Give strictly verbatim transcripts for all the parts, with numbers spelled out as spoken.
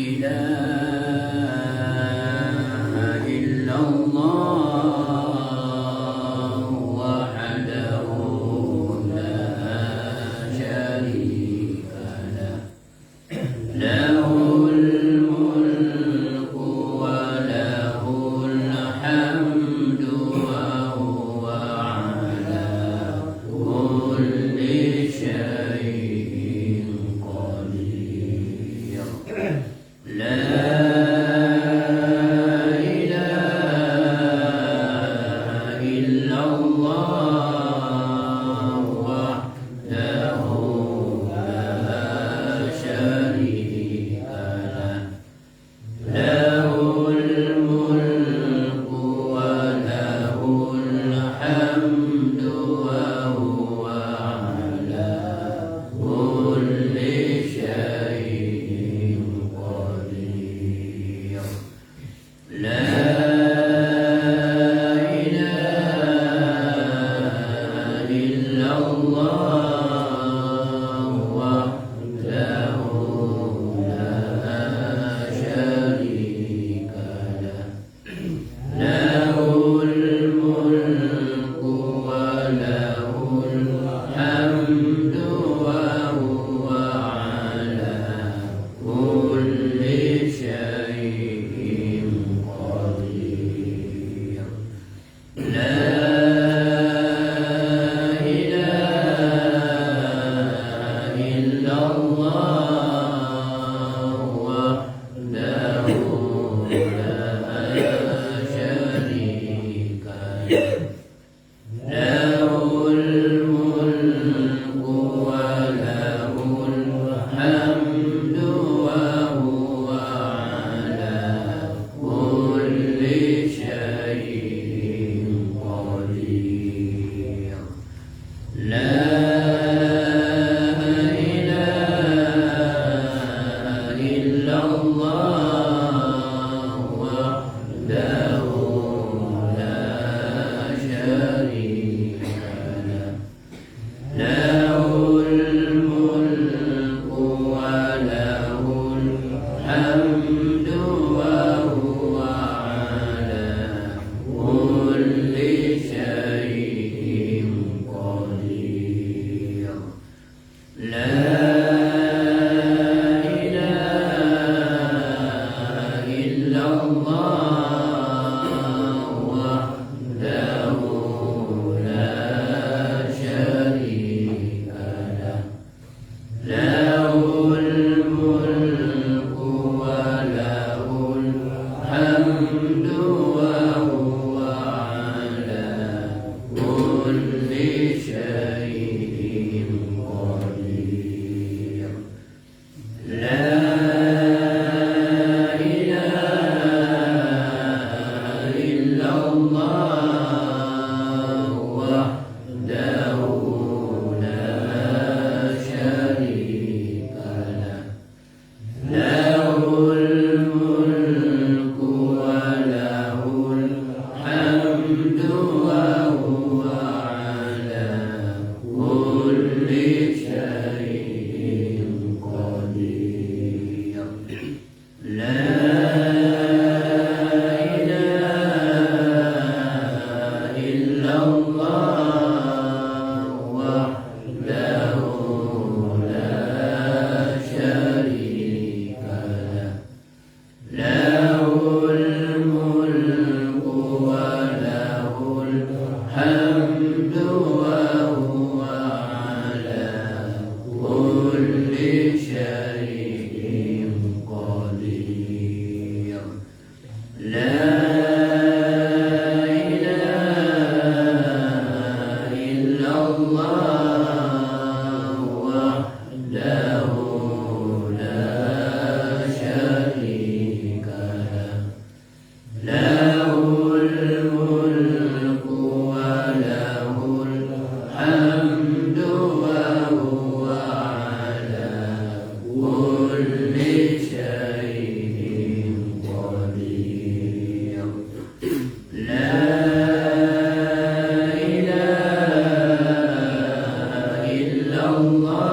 إله إلا الله وحده لا شريك له. له الملك وله الحمد وهو على كل شيء قدير. لا إله إلا الله وحده لا شريك له. له الملك وله الحمد وهو على كل شيء قدير. لا إله إلا الله وحده لا شريك له. له الملك وله الحمد وهو على كل شيء قدير. لا إله إلا الله وحده لا شريك له. له الملك وله الحمد وهو على كل شيء قدير. لا إله إلا الله وحده لا شريك له. له الملك وله الحمد وهو على كل شيء قدير. لا إله إلا الله وحده لا شريك له. له الملك وله الحمد وهو على كل شيء قدير. لا إله إلا الله وحده لا شريك له. له الملك وله الحمد وهو على كل شيء قدير. لا إله إلا الله وحده لا شريك له. له الملك وله الحمد وهو على كل شيء قدير. لا إله إلا الله وحده لا شريك له. له الملك وله الحمد وهو على كل شيء قدير. لا إله إلا الله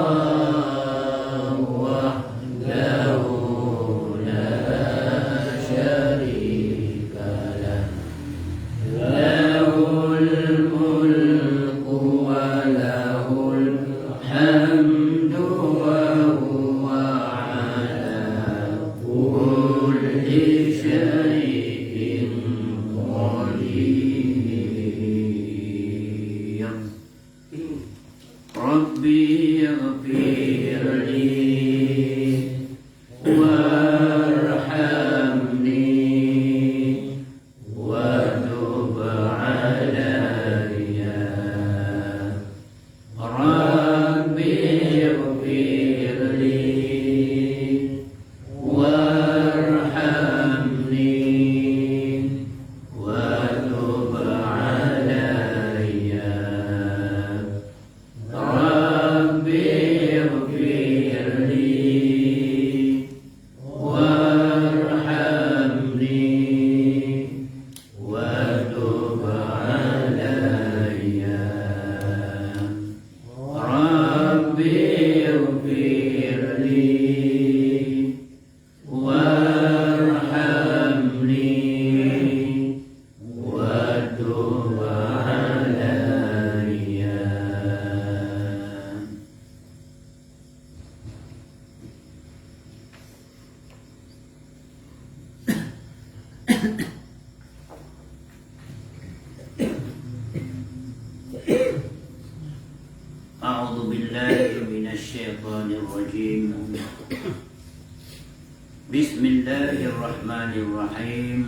Bismillahirrahmanirrahim.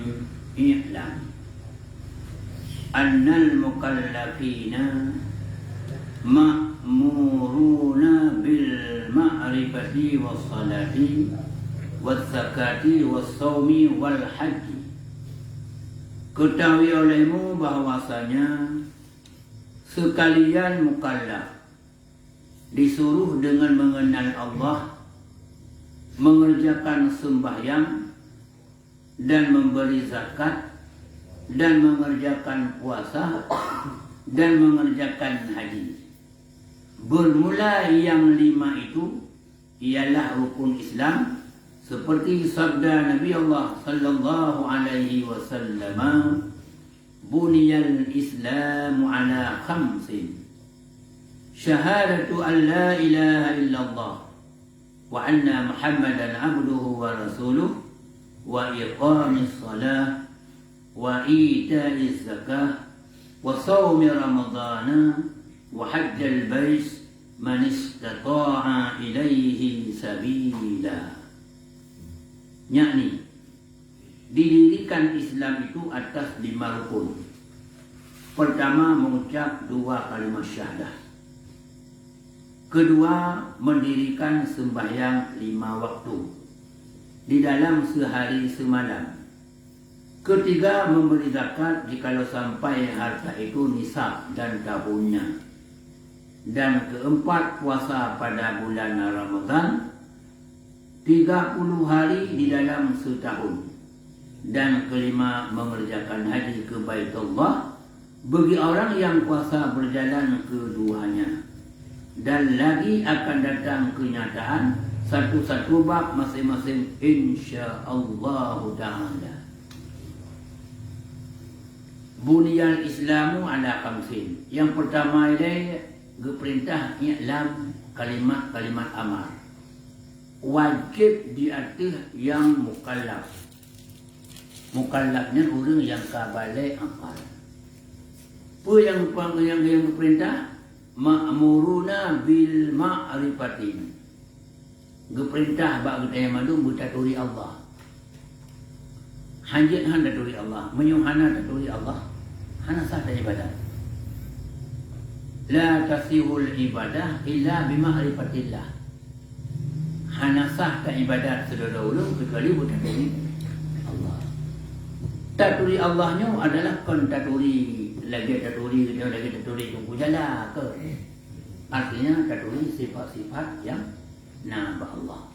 I'lam annal mukallafina ma'muruna bil ma'rifati was salati was zakati was saumi wal haji. Ketahui olehmu bahwasanya sekalian mukallaf disuruh dengan mengenal Allah, mengerjakan sembahyang, dan memberi zakat, dan mengerjakan puasa, dan mengerjakan haji. Bermula yang lima itu ialah rukun Islam, seperti sabda Nabi Allah sallallahu alaihi wasallam, "Buniyal Islamu ala khamsin, syahadatu an la ilaha illallah, wa anna Muhammadan abduhu wa rasuluh, wa iqamis salah, wa ita'iz zakah, wa shaumi ramadhana, wa hajjal bait, man istata'a ilaihi sabila." Yakni, didirikan Islam itu atas lima rukun. Pertama, mengucap dua kalimat syahadah. Kedua, mendirikan sembahyang lima waktu di dalam sehari semalam. Ketiga, memberi zakat jikalau sampai harta itu nisab dan tahunnya. Dan keempat, puasa pada bulan Ramadan tiga puluh hari di dalam setahun. Dan kelima, mengerjakan haji ke Baitullah bagi orang yang kuasa berjalan keduanya. Dan lagi akan datang kenyataan satu-satu bab masing-masing, insya Allah Ta'ala. Buniyal Islamu ala khamsin. Yang pertama ilai geuperintah i'lam kalimat-kalimat amar. Wajib di ateueh yang mukallaf. Mukallaf nyan ureueng nyang ka balek akal. Peue nyang, nyang, nyang geupeurintah? Ma'muruna bil ma'rifati. Geupeurintah bak geutanyoe mandum beutaturi Allah. Hanjeuet han taturi Allah. Meunyoe hana taturi Allah, hana sah taibadat. La tasihul ibadah illa bi ma'rifatillah. Hana sah taibadat sidroe-droe ureueng keucuali beutaturi Allah. Taturi Allah nyoe adalah kon taturi lagèe taturi, lagèe taturi Teungku Jala, kon. Artinya taturi sifat-sifat nyang na bak Allah.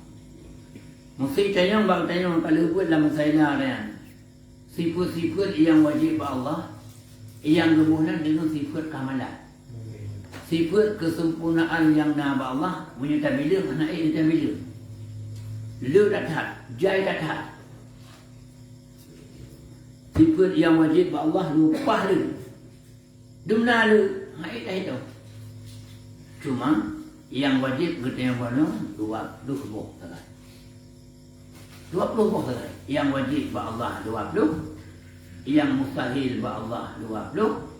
Meuseuti tanyong bak tanyong ka lheueh buet lam Saila nyan. Sifeuet-sifeuet nyang wajéb bak Allah, nyang geuboh nan deungon sifeuet kamalat. Sifeuet keuseumpurnaan nyang na bak Allah, meunyoe tabileueng, hana ék tabileueng. Le that-that, jai that-that. Sifeuet nyang wajéb bak Allah, leupah le. Dumna le, hana ék tahitung. Cuma, nyang wajéb geutanyoe bunoe dua ploh boh sagai. Dua ploh boh sagai. Nyang wajéb bak Allah dua ploh, nyang mustahil bak Allah dua ploh,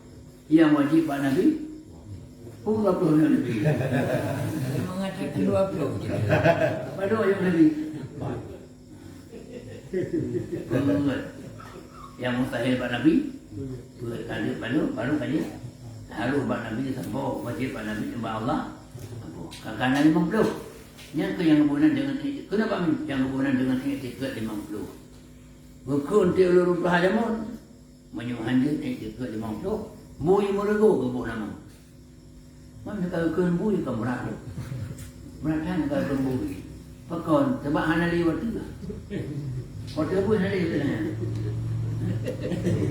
nyang wajéb bak Nabi, oh, dua ploh nyoe Nabi. Mengatakan dua puluh je. Padahai nyang Nabi. Peuet. Nyang mustahil bak Nabi, peuet. Ka jeuet baru, baru ka jeuet. Harôh bak Nabi saboh, wajéb bak Nabi, bak Allah saboh. Ka, ka na limong ploh. Nyan keuh nyang geuboh nan deungon i-, kenapa nyang geuboh nan deungon iktikeuet limong ploh? Bukon ti ulôn rumpah jameun. Meunyoe hanjeuet iktikeuet limong ploh, bui meureugoe geuboh nama. Man ka kheun bui ka brat. Brat han ka kheun bui. Pakon? Sabab hana lé watèe. Watèe bui hana lé watèe.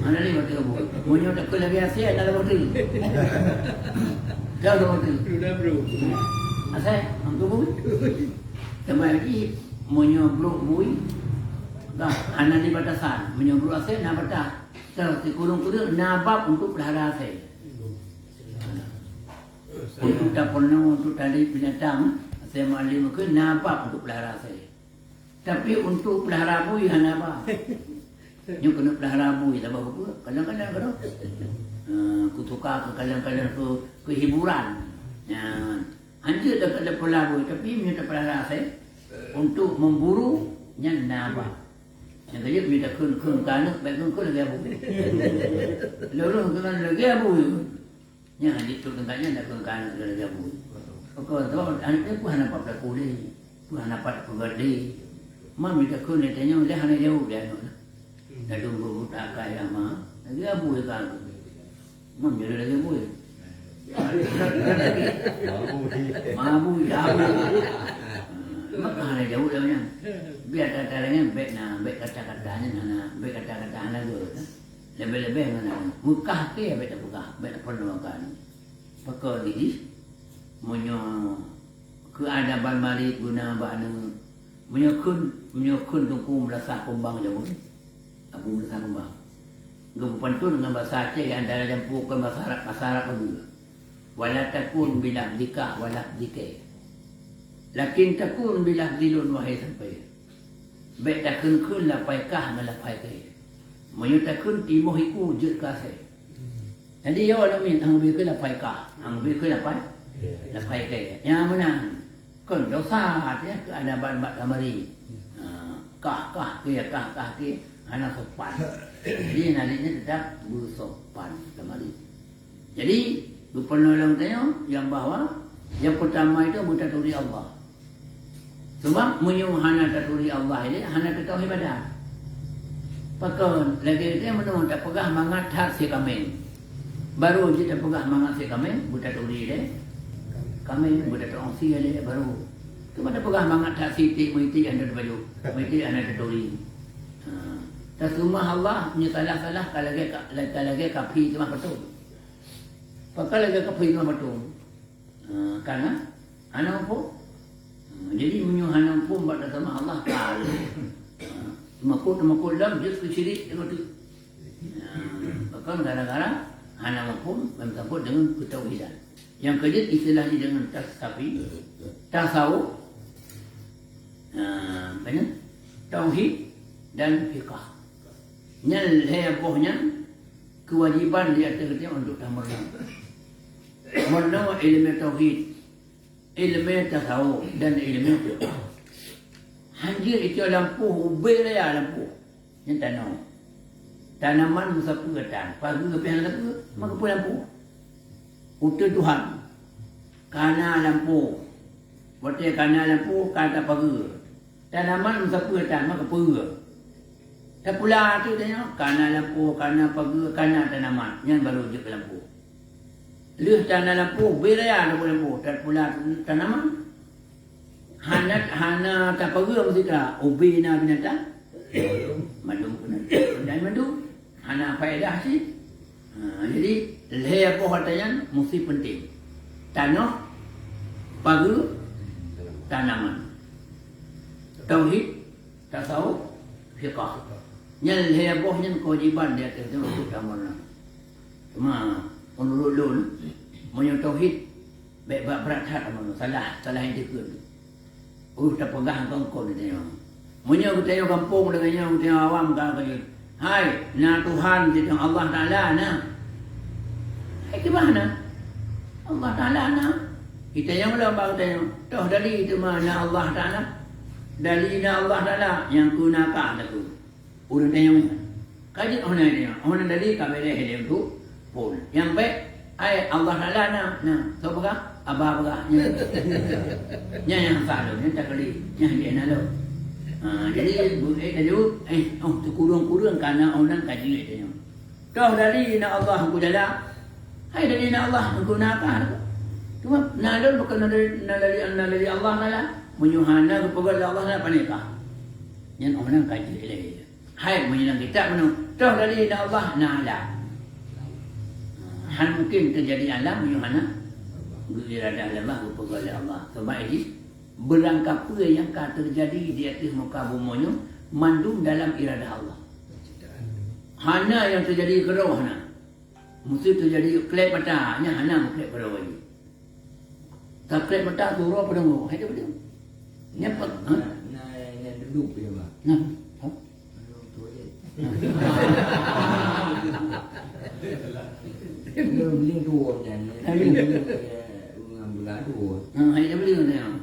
Hana lé watèe bui. Meunyoe takheun lagèe asèe, hana lé watèe. Jauh lé watèe. Asèe, mangko bui. Tambah lagi, meunyoe brok bui, dah hana lé batasan. Meunyoe brok asèe, na batas. Teuh, sikureueng-kureueng na bab untuk peulahara asèe. Untuk tapeunoh, untuk talét binatang, asèe meualém keu na bab untuk peulahara asèe. Tapi untuk peulahara bui hana bab. Nyoe keuneuk peulahara bui, sabab peue? Kadang-kadang, kadang, eh, kutuka keu kadang-kadang keu, keu hiburan. Nyan. Hanjeuet dak, dak peulahara bui, tapi meunyoe tapeulahara asèe, Untuk memburu, nyan na bak. Nyang ka jeuet mita kheun-kheun keu aneuk, bèk kheun-kheun lagèe abu. Lôn kheun lagèe abu. Nyan jeuet kheun keu aneuk, bèk kheun kheun lagèe abu. Pakon, sabab aneuk nyan peue hana pat peulaku lé, peue hana pat peugöt lé. Man mita kheun lé tanyoe, lé hana jaweueb lé aneuk nyan. Ladôm buta akai ama, lagèe abu lé ka. Mam jadi lagèe bui. Mabui, mabui. Maka hana jaweueb lagèe nyan. Biar kata-kata lagèe nyan, bèk na, bèk kata-kata nyan hana, bèk kata-kata hana gèt. Leubeh-leubeh ngon aneuk. Meukah keu bèk tapeugah, bèk tapeurunoe keu aneuk. Pakon jih, meunyoe keuadaban marit guna bak aneuk, meunyoe kheun, meunyoe kheun Teungku Meulasah Kumbang jameun, Abu Meulasah Kumbang, geupeupanton ngon basa Aceh antara jampu kon basa Arab, basa Arab Madura. Wala takun bilafzika walafzika. Lakin takun bilafzi lôn wahai sampé. Bèk takheun-kheun lapai kah ngon lapai kèe. Meunyoe takheun timoh iku jeuet keu asèe. Jadi, yo, aneuk miet, hana ubé kheun lapai kah, hana ubé kheun lapai, lapai kèe. Nyan meunan. Kon dosa, artinya keuadaban bak tamari. Ha, kah, kah, kèe, kah, kah, kèe, hana sopan. Jadi, aneuk miet nyan teutap beusopan tamari. Jadi, geupeunulông tanyoe nyang bahwa nyang peutama itu beutaturi Allah. Sebab meunyoe hana taturi Allah ilèe, hana taturi ibadat. Pakon, lagèe geutanyoe meunyoe tapeugah mangat that sie kaméng. Barô jeuet tapeugah mangat sie kaméng, beutaturi ilèe kaméng, beutaturi sie ilèe barô. Cuma tapeugah mangat that sie iték, meuiték hana tapajoh, meuiték hana taturi. Ha. Taseumah Allah, meunyoe salah-salah, ka lagèe ka, ka lagèe kafé seumah patong. Pakon lagèe kafé seumah patong. Ha, karena hana muphom. Ha, jadi meunyoe hana muphom bak taseumah Allah, ka lheueh. Ha, teumakot-teumakot lom jeuet keu syirik teungoh teuk. Ha, bahkan gara-gara hana muphom, ban takot deungon keutauhidan. Nyang keujeuet istilah jih deungon tas-, tapi, tasawuf, ha, apa nyan? Tauhid dan fiqah. Nyan lhèe boh nyan keuwajiban di ateueh geutanyoe untuk tameurunoe. Meurunoe ileumèe tauhid, ileumèe tasawuf, dan ileumèe fiqah. Hanjeuet icok lampôh, ubé raya lampôh. Nyan tanoh. Tanaman meusapeue tan, pageue pih hana sapeue, meukeupeu lampôh. Uteuen Tuhan, kana lampôh. Watèe kana lampôh, ka tapageue. Tanaman meusapeue tan, meukeupeu. Tapula ateueh tanyoe, kana lampôh, kana pageue, kana tanaman. Nyan barô jeuet keu lampôh. Lheueh tana lampôh, ubé raya lampôh-lampôh, tapula tanaman. Hana, hana tapageue meusigra, ubé na binatang. Mandum keunan. Dan mandum. Hana faedah cit. Ha, jadi, lhèe boh ata nyan musti penting. Tanoh, pageue, tanaman. Tauhid, tasawuf, fiqah. Nyan lhèe boh nyan keuwajiban di ateueh geutanyoe untuk tameurunoe. Cuma, meunurot lôn, meunyoe tauhid, bèk brat-brat that tameurunoe. Salah, salah nyang jikheun. Uh, tapeugah kon-kon geutanyoe. Meunyoe geutanyoe gampông deungon nyoe, geutanyoe awam ka geujeuet. Hai, na Tuhan, geutanyoe Allah Taala na. Hai, kiban na? Allah Taala na. Geutanyoe lom bak geutanyoe. Toh dali teuma na Allah Taala. Dali na Allah Taala nyang keu na ka takheun. Ureueng tanyoe nyan. Ka jeuet 'oh na tanyoe, 'oh na dali ka bèrèh ilèe untuk phôn. Nyang bèk, ai Allah Taala na, na. Soe peugah? Aba peugah. Nyan. Nyan nyang sah lom, nyan takeulik. Nyan jih na lom. Ha, jadi, bu-, eh, ka jeuet, eh, oh, teukureueng-kureueng ka na 'oh nan ka jeuet tanyoe. Toh dali na Allah Taala. Hai dali na Allah, engkau na ka. Cuma na lom bukan na dali, na dali, na dali Allah Taala. Meunyoe hana geupeugah lé Allah Taala, pane ka. Nyan 'oh nan ka jeuet ilèe. Hai, meunyoe lam kitab meunoe, toh dali na Allah, na alam. Hana mungken teujadi alam meunyoe hana geuiradah lé Allah, geupeugah lé Allah. Sabab jih, beurangkapeue nyang ka teujadi di ateueh muka bumoe nyoe, mandum dalam iradah Allah. Hana nyang teujadi keudroe hana. Meuseuti jadi klep mata, nyan hana meuklep keudroe lagi. Ka klep mata, tu uroe padang uroe. Hai, dia padang. Nyan pa-, ha? Nah, nah, nah, duduk dia, Bang. Nah, ha? Aduh, tu aja. Nah. Dia beli dua macam ni. Ha, beli. Dia, dia, dia, orang bela dua. Ha, hai, dia beli macam ni.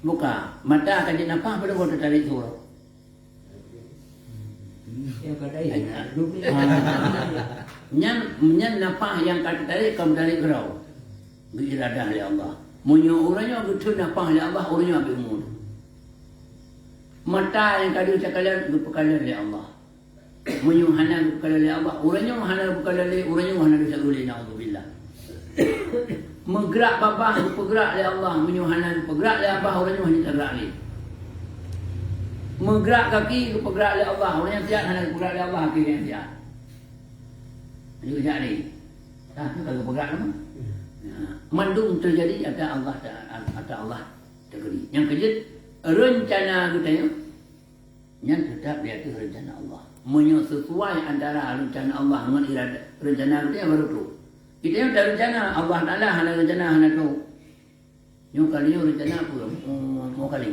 Buka. Mata ka jeuet nafah padub ka teutarek su uroe. Nyang ka tarik. Ah. Nyan, nyan nafah nyang ka teutarek ka meutarek keudroe. Geuiradah lé Allah. Meunyoe uroe nyoe geutheun nafah lé Allah, uroe nyoe habéh umu. Mata nyang ka deuh takalon geupeukalon lé Allah. Meunyoe hana geupeukalon lé Allah, uroe nyoe hana geupeukalon lé, uroe nyoe hana geusagui lé, naudzubillah. Meugrak babah geupeugerak lé Allah, meunyoe hana geupeugerak lé babah, uroe nyoe hana geupeugerak lé. Meugrak kaki geupeugerak lé Allah, uroe nyoe siat hana geupeugerak lé Allah, kaki nyang siat. Hana geujak lé. Dah, tu ka geupeugerak lé. Ya. Mandum teujadi ata Allah ta-, ata Allah teukeudi. Nyang keujeuet, reuncana geutanyoe nyan teutap di ateueh reuncana Allah. Meunyoe sisuai antara reuncana Allah ngon irada, reuncana geutanyoe baru trok. Geutanyoe tareuncana, Allah Taala hana reuncana, hana trok. Nyoe kali nyoe reuncana peue? Mo-, mo kali.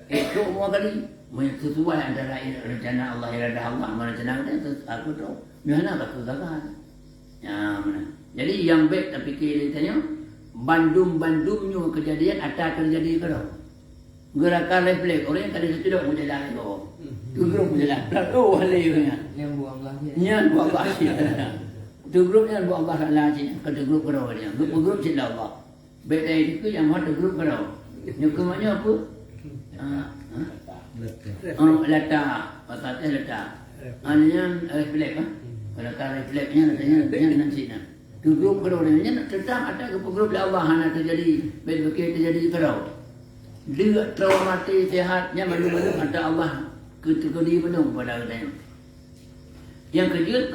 Eh, trok mo kali. Meunyoe sisuai antara i-, reuncana Allah, irada Allah ngon reuncana geutanyoe, aku trok. Nyoe hana ka keugagal. Nyan meunan. Jadi, nyang bèk tapike lé tanyoe, bandum-bandum nyoe keujadian ata teujadi keudroe. Geurakan refleks, ureueng nyang ka lheueh teucilok meujalan lé gob. Teugrôp meujalan. Plat, oh, halé ureueng nyan. Nyan buet Allah cit. Nyan buet Allah cit. Teugrôp nyan buet Allah Taala cit. Ka teugrôp keudroe nyan. Geupeugrôp cit lé Allah. Bèk dai dikeue nyang meuhat teugrôp keudroe. Nyoe keuh maknyoe peue? Ah, ha? Lata. Oh, lata. Bahasa Aceh lata. Ah, nyan refleks, ah. Kalau ka refleks nyan, lata nyan, nyan nan cit nyan. Teugrôp keudroe nyan teutap ata geupeugrôp lé Allah, hana teujadi, bèk pike teujadi keudroe. Deuk, trôh, maté, seuhat, nyan mandum-mandum ata Allah keu-, teukeudi peunong pada geutanyoe. Nyang keujeuet,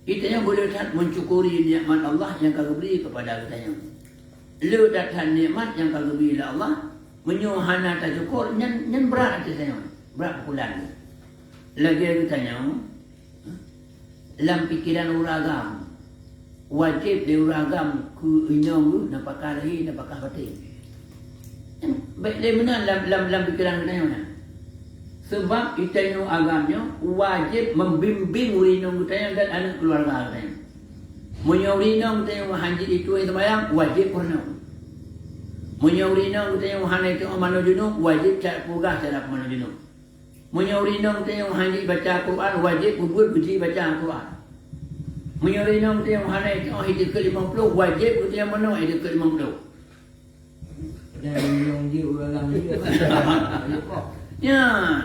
geutanyoe boleh that mensyukuri nikmat Allah nyang ka geubri kepada geutanyoe. Le that-that nikmat nyang ka geubri lé Allah, meunyoe hana tasyukur, nyan, nyan brat ateueh tanyoe, brat pukulan. Lagèe geutanyoe, lam pikeran ureueng agam, wajéb lé ureueng agam keu inong geuh nafakah lahé, nafakah batén. Bèk lé meunan lam, lam, lam pikeran geutanyoe nyan. Sabab geutanyoe agam nyoe wajéb membimbing ureueng inong geutanyoe dan aneuk keuluwarga geutanyoe. Meunyoe ureueng inong geutanyoe han jeuet itueng seumayang, wajéb peurunoe. Meunyoe ureueng inong geutanyoe hana itueng manoe junub, wajéb ca-, peugah cara peumanö junub. Meunyoe ureueng inong geutanyoe han jeuet baca Quran, wajéb peubuet beujibaca Quran. Meunyoe ureueng inong geutanyoe hana itueng i deukeuet limong ploh, wajéb geutanyoe manoe i deukeuet limong ploh. Dan inong jih ureueng agam jih. Nyan,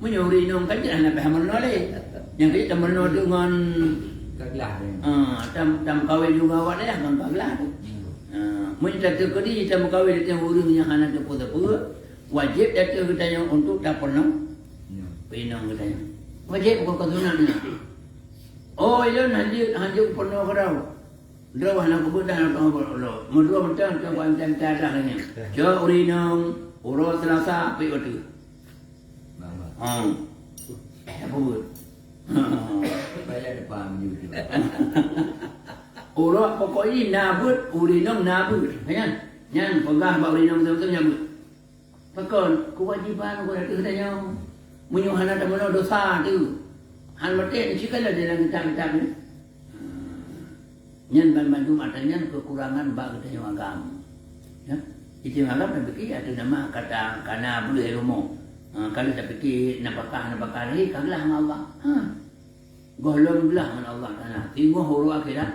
meunyoe ureueng inong ka jeuet hana payah meurunoe lé. Nyang ka jeuet tameurunoe tu ngon ka glah tu. Ah, tam, tameukawen juga awak dah ngon ka glah tu. Hmm. Ah, meunyoe tateukeudi tameukawen dengan ureueng nyang hana teupeue-teupeue, wajéb ateueh geutanyoe untuk tapeurunoe. Ya. Inong geutanyoe. Wajéb bukan sunat nyan. Oh, ilôn hanjeuet, hanjeuet peurunoe keudroe. Droe hana peubuet dah, hana peubuet droe. Meudroe mantong, mantong, mantong, mantong dah nyan. Cok ureueng inong, uroe Selasa, pih ateueh. Mama. Ha. Hana peubuet. Bayar depan menuju. Uroe pokok jih na beuet, ureueng inong na beuet. Nyan, nyan peugah bak ureueng inong beutôi-beutôi nyan beuet. Pakon? Keuwajéban geutanyoe. Meunyoe hana tameurunoe dosa teuh. Han maté neucit kalon dalam kitab-kitab nyoe. Nyan banmandum ata nyan keukurangan bak geutanyoe agam. Ya? Istimewa agam tapike ateueh nama kata kana beuleueh rumoh. Ha, kalau tapike nafakah, nafakah lahé ka glah ngon Allah. Ha. Gohlom glah ngon Allah Taala. Singoh uroe akhirat.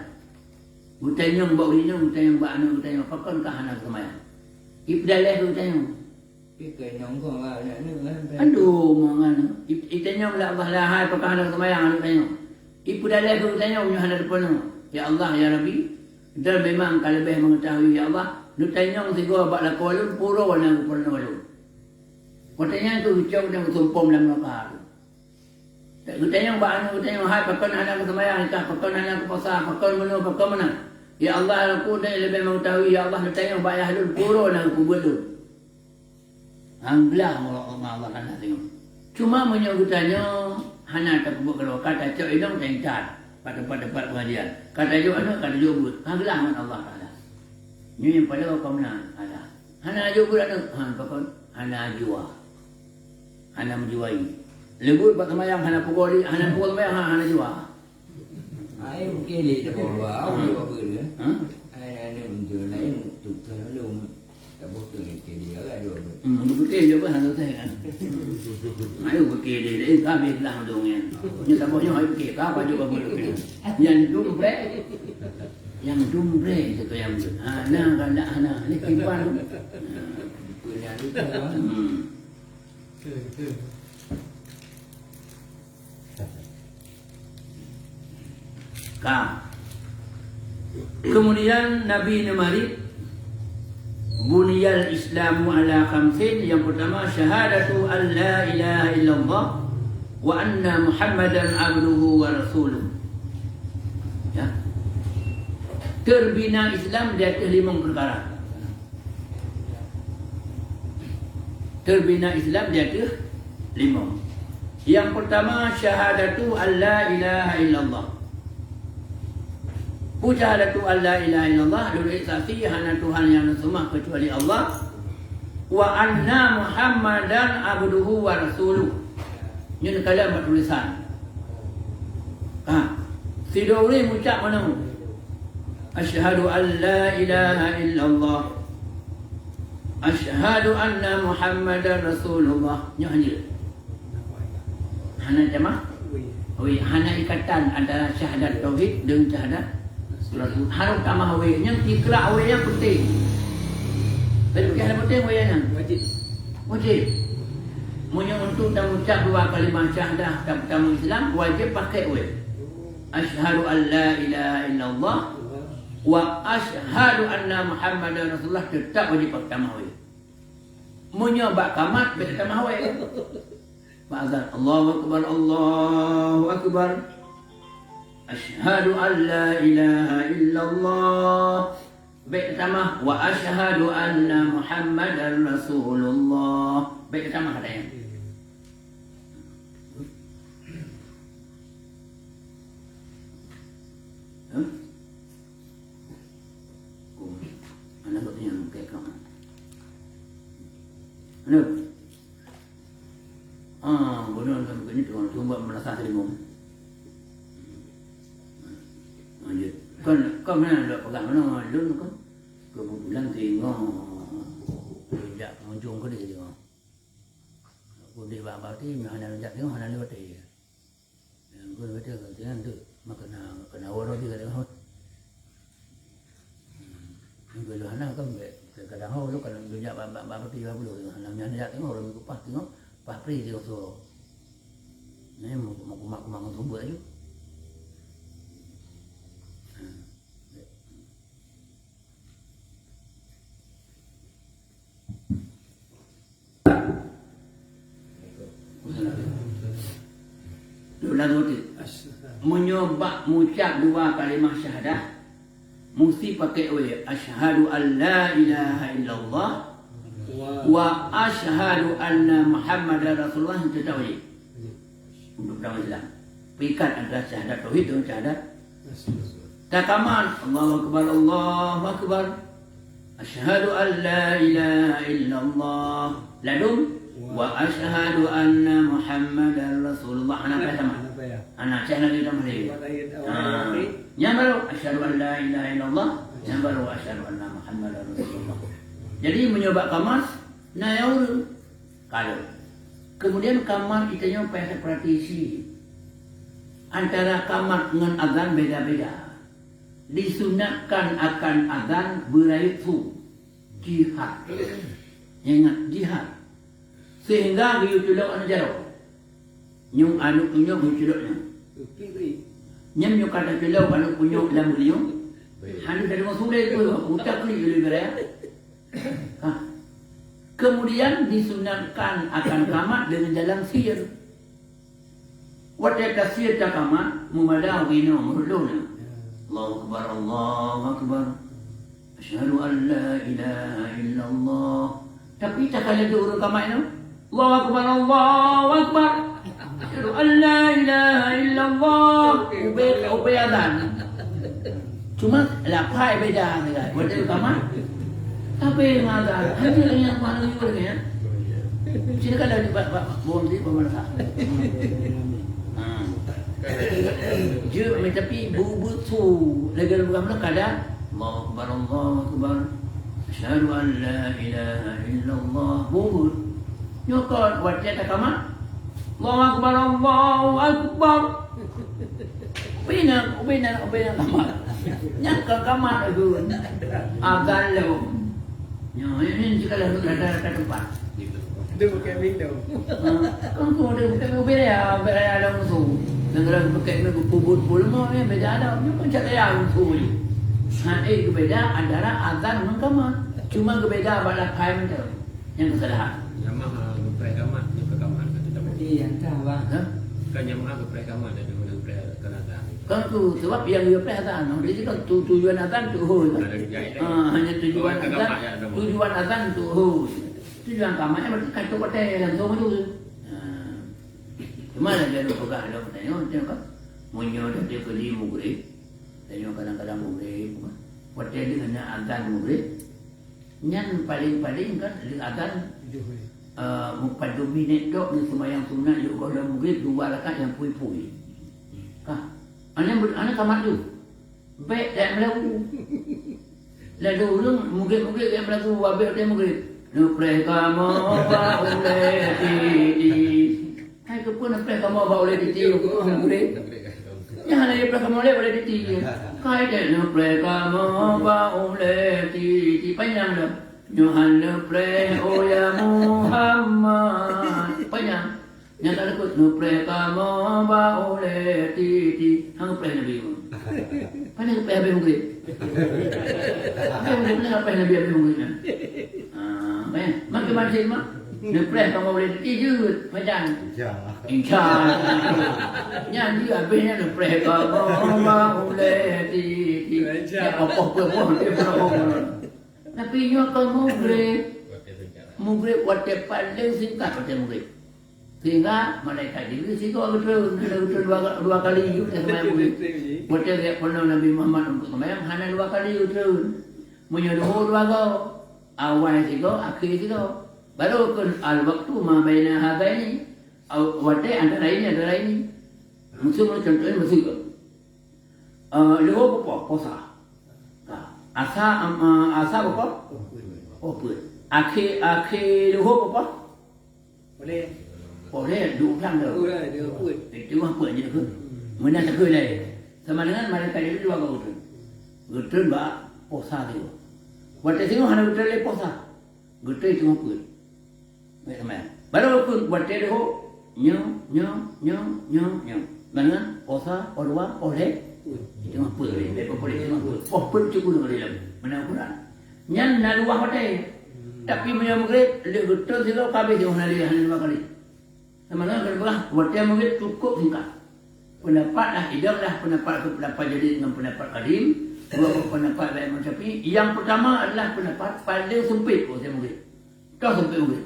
Geutanyong bak ureueng inong, geutanyong bak aneuk geutanyoe, pakon ka hana geuseumayang? Ipeudaleh keu geutanyoe. Ih, keu inong kong, ah, aneuk, aneuk, kan? Aduh, mangan. I-, itanyong lé Allah, "Lahai, pakon hana geuseumayang aneuk tanyoe?" Ipeudaleh keu geutanyoe meunyoe hana teupeurunoe. Ya Allah, ya Rabbi, droe memang ka leubeh meungeutahui, ya Allah. Neutanyong sigoe bak lakoe lôn, peue uroe na geupeurunoe lôn. Watèe nyan keuh geucok dan geusumpom lam neuraka tu. Geutanyong bak aneuk geutanyoe, "Hai, pakon hana geuseumayang, pakon hana geupuasa, pakon meunoe, pakon meunan?" "Ya Allah, Rabbuna leubeh meungeutahui, ya Allah, neutanyong bak ayah lôn, peue uroe na geupeubuet lôn." Han glah ngon Allah Taala singoh. Cuma meunyoe geutanyoe hana tapeubuet keudroe, ka tacok inong taintat bak teumpat-teumpat pengajian. Ka tajok aneuk, ka tajok buet, han glah ngon Allah Taala. Nyoe nyang padahai ka meunan, alah. Hana jok buet aneuk, han pakon? Hana jua. Hana meujuai. Leubeh bak seumayang hana peugoe, hana peugoe seumayang, ha, hana jua. Ai, mungkin dia tak bawa, awak dia apa dia? Ha? Ai, anu, dia lain, tu, tu, lalu, tak bawa. Hmm, beutôi je bah hana teuh kan. Ayo beutôi deh, deh, ka habéh lah dong nyan. Nyoe saboh nyoe ayo beutôi, ka baju babu lukée. Nyang dum brek. Nyang dum brek tu nyang. Ha, na kan dak hana. Ni tiban tu. Hmm. Ka. Kemudian Nabi neumarit, "Buniyal Islamu ala khamsin," yang pertama, syahadatu an la ilaha illallah wa anna Muhammadan abduhu wa rasuluh. Ya. Terbina Islam di atas limong perkara. Terbina Islam di ateueh limong. Yang pertama, syahadatu an la ilaha illallah. Peue syahadatu an la ilaha illallah, lôn saksi hana Tuhan nyang neuseumah keucuali Allah, wa anna Muhammadan abduhu wa rasuluh. Nyoe neukalon bak tulisan. Ha, sidroe ureuëng meucab meunan, "Asyhadu an la ilaha illallah. Asyhadu anna Muhammadar Rasulullah." Nyoe hana. Hana tamah? Wi, hana ikatan antara syahadat tauhid dengan syahadat rasul. Harôh tamah wi. Nyang ikrar wi nyang penting. Tapi bukan hana penting wi nyan. Wajib. Wajib. Meunyoe untuk tameucab dua kalimah syahadah, tam-, tameu Islam, wajib pakai wi. Asyhadu an la ilaha illallah wa asyhadu anna Muhammadar Rasulullah, teutap wajib pakai tamah wi. Meunyoe bak kamat, bèk tamah wi. Bak azan, Allahu akbar, Allahu akbar. Asyhadu an la ilaha illallah. Bèk tamah, wa asyhadu anna Muhammadar Rasulullah. Bèk tamah, katanya. Hah? Aneuk gobnyan keu kamoe. Aneuk. Ah, bunoe lam keuneuk tuan, tuan buat meunasah teurimong. Lanjut. Kon, kon meunan dak peugah meunoe, lôn kon. Keubeutulan teungoh jak pengunjung keudeh teungoh. Udeh bak, bak ti, hana jak teungoh, hana lewat ti. Nyang keu beutôi keu tian tu, maka na, keu na uroe jih ka teuhot. Nyang keu hana kan bèk, kadang ho tu kan dunia ba, ba, ba peti ba puluh, hana nyan jak teungoh, ureueng kupah teungoh, pah pri teungoh suroe. Nah, mau, mau kumak-kumak ngon sumber laju. Lôn ulang uteuk. Meunyoe bak mucab dua kalimah syahadah, musti pakai wi, asyhadu an la ilaha illallah wa asyhadu anna Muhammadar Rasulullah, teutab wi. Untuk dakwah Islam. Peuikat antara syahadat tauhid dengan syahadat. Takamat, Allahu akbar, Allahu akbar. Asyhadu an la ilaha illallah. Ladum, wa asyhadu anna Muhammadar Rasulullah. Hana payah tamah. Hana payah. Hana, cek lagi tamah lagi. Buat lagi, ha. Awal lagi. Nyan baru asyhadu an la ilaha illallah. Nyan baru asyhadu anna Muhammadar Rasulullah. Jadi meunyoe bak kamat, na nyang ureueng. Kalau. Kemudian kamat geutanyoe payah tapeurati cit. Antara kamat ngon azan beda-beda. Disunatkan akan azan beurayeuk su. Jihar. Ingat, jihar. Sehingga geuyue culok aneuk jaroe. Nyoe aneuk punyok geuculok nyoe. Nyan nyoe ka teuculok aneuk punyok lam geulinyueng. Hana teudeungoe su lé, utak klik dulu ibarat. Ha. Kemudian disunatkan akan kamat dengan jalan sir. Watèe tasir takamat, meumada inoe meureuloh na. Allahu akbar, Allahu akbar. Asyhadu an la ilaha illallah. Tapi takalon ureueng kamat nyoe, Allahu akbar, Allahu akbar. Asyhadu an la ilaha illallah. Ubé, ubé azan. Cuma lapai beda sagai. Watèe kamat, tapi ngon azan. Hanya nyang paling liur nyan. Sini kan ada bak, bak, bak, bom di bawah. Ha. Jeuet, tapi bu-, bu-, su lagèe ureueng kamat kada. Allahu akbar, Allahu akbar. Asyhadu an la ilaha illallah. Buet. Nyoe kon watèe takamat. Allahu akbar, Allahu akbar. Ubena, ubena, ubena kamat. Nyang ka kamat lagèe azan lom. Nyoe, ini sekolah rata-rata tempat. Itu bukan minum. Ha, kan tu ada bukan ubena, ubena dalam tu. Negara bukan pubut pulmo ni beda ada. Ni pun cara yang tu. Ha, eh, beda antara azan ngon kamat. Cuma beda bak lafai macam. Nyang kesalahan. Nyamah, ah, geupreh kamat, nyang ka kamat ka teutabong. Iya, entah, Bang. Hah? Kan nyamah geupreh kamat, ada guna geupreh keunaga. Kan tu, sebab yang geupreh azan, jadi kan tu, tujuan azan tu hôi, kan? Ada dijahit lagi. Ah, hanya tujuan azan, tujuan azan tu hôi. Tujuan kamat berarti kan tu kote langsung tu. Ah. Cuma lah dia peugah ada pertanyaan, macam kan? Munyo dah dia keli mugrib, tanya kadang-kadang mugrib, kan? Kote dia hanya azan mugrib. Nyan paléng-paléng kan lheueh azan, eh, meupadum minét tok, nyan seumayang sunat yôh gohlom mugrib dua rakaat nyang pui-pui. Ka. Aneuk, aneuk kamat tu. Bèk dak meulagu. Lalu ureueng mugrib-mugrib nyang meulagu, abéh watèe mugrib. Neupreh kamoe bak ulèe titi. Hai, keupeue neupreh kamoe bak ulèe titi, keupeue hana gurèe? Nyan hana neupreh kamoe lé ulèe titi. Kai deh neupreh kamoe bak ulèe titi. Panyang dah. Nyoe han neupreh, oh ya Muhammad. Panyang. Nyan ka leukeut neupreh kamoe bak ulèe titi. Han neupreh Nabi. Pane neupreh Nabi mugrib. Nabi mugrib, pane neupreh Nabi, Nabi mugrib nyan. Ah, eh, makin masjid mah. Neupreh kamoe ulèe titi jeuet, pajan. Insya Allah. Insya Allah. Nyan jeuet habéh nyan neupreh kamoe bak ulèe titi. Insya Allah. Ya, poh, poh, poh, poh, poh, poh. Tapi nyoe ka mugrib. Mugrib watèe paléng singkat watèe mugrib. Sehingga malaikat Jibril sigoe geutreun, geutreun dua, dua kali, geutreun seumayang mugrib. Watèe geupeunong Nabi Muhammad untuk seumayang, hana dua kali geutreun. Meunyoe duhô dua goe, awai sigoe, akhé sigoe. Baru kheun al-waqtu ma baina hadaini. Au-, watèe antara ini, antara ini. Miseu, contoh ini miseu. Eh, luhô peuet poh, poh sa. Ka. Asa, em, eh, asa peuet poh? Poh peuet. Akhé, akhé luhô peuet poh? Poh lhèe. Poh lhèe, dua blang dah. Dua blang, dua peuet. Eh, dua peuet je tu. Hmm. Meunan takheun laén. Sama dengan malaikat Jibril dua goe geutreun. Geutreun bak poh sa tu. Watèe singoh hana geutreun lé poh sa. Geutreun teungoh peuet. Baik, teman. Baru peuet watèe leuhô. Nyoe, nyoe, nyoe, nyoe, nyoe. Mana? Poh sa, poh dua, poh lhèe. Teungoh peuet. Lhèe poh lhèe teungoh peuet. Poh peuet cukup deungon lom. Mana Quran? Nyan na luwah watèe. Tapi meunyoe mugrib, lheueh geutreun sigoe ka habéh, hana lé, hana lima kali. Sama dengan keudua, watèe mugrib cukup singkat. Pendapat lah idong lah, pendapat tu pendapat jadid dengan pendapat kadim. Dua pendapat lain Imam Syafi'i. Yang pertama adalah pendapat paling sempit watèe mugrib. Toh sempit mugrib.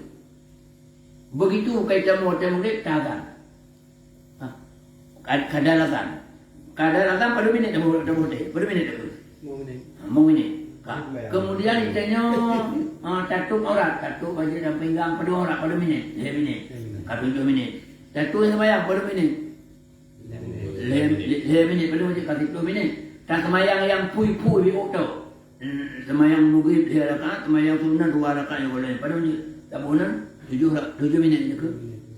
Begitu kai tamu watèe mugrib, tazan. Ha. Kad-, kadar azan. Kadar azan pada minit dah, dah, dah, pada minit dah. Lima minit. Ha, lima minit. Ka-, Sembilan. Kemudian ditanya, ha, tatup aurat, tatup baju dan pinggang pada aurat pada minit, lima minit. Lima minit. Ka tujuh minit. Tatup sembahyang pada minit. Lima minit. Lima, lima minit pada minit, ka tujuh minit. Tak sembahyang yang pui-pui di oto. Sembahyang mugrib lhèe rakaat, sembahyang sunat dua rakaat nyang boleh. Pada minit. Tak boleh. Tujuh ra-, tujuh minit je ke?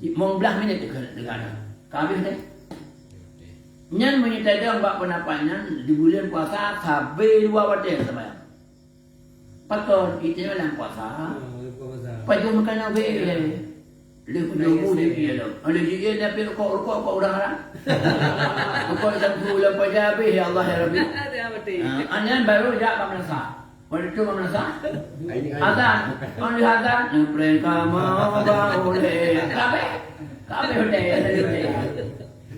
Lima belas minit je ke? Dekat. Ka habéh deh. Nyan meunyoe tajam bak pendapat nyan, di buleuen puasa sabe dua watèe seumayang. Pakon, itu nyoe lam puasa. Oh, lam puasa. Pajoh makanan be. Ya. Leuh pajoh bu di dia lom. Ada dia dia pi rukok, rukok, rukok udah haram. Rukok jam sepuluh lam pajoh habéh, ya Allah, ya Rabbi. Ada apa tu? Ah, nyan baru jak bak meunasah. Pada tu meunasah. Azan. Kon di azan, neupreh kamoe bak ulèe. Kabeh. Kabeh ulèe, ulèe.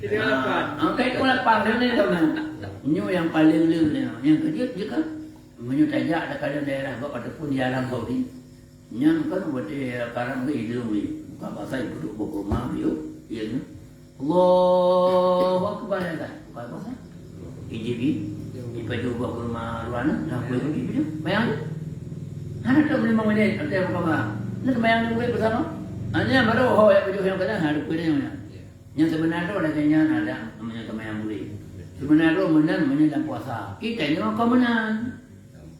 Tiga lapan. Ah, angkai tu lapan, dia ni tu, nah. Nyoe nyang paling leuh ni. Nyang keujeuet je kan. Meunyoe tajak dak ada daerah gob ataupun di Arab Saudi. Nyan kan watèe karam ke idong ni. Buka pasai duduk bak rumah dia. Iya ni. Allahu Akbar, ya kan? Bukan apa? Iji bi, ipadu buah kurma luar na, nah, kuih kuih ipadu. Bayang tu. Hana tu lima minit, ada apa khabar? Nak bayang ni mungkin bersama. Hanya baru ho ya padu yang kena, ha, kuih ni mana? Yang sebenar tu ada kena ada namanya temayang murid. Sebenar tu menang namanya dalam puasa. Kita ni makan menang.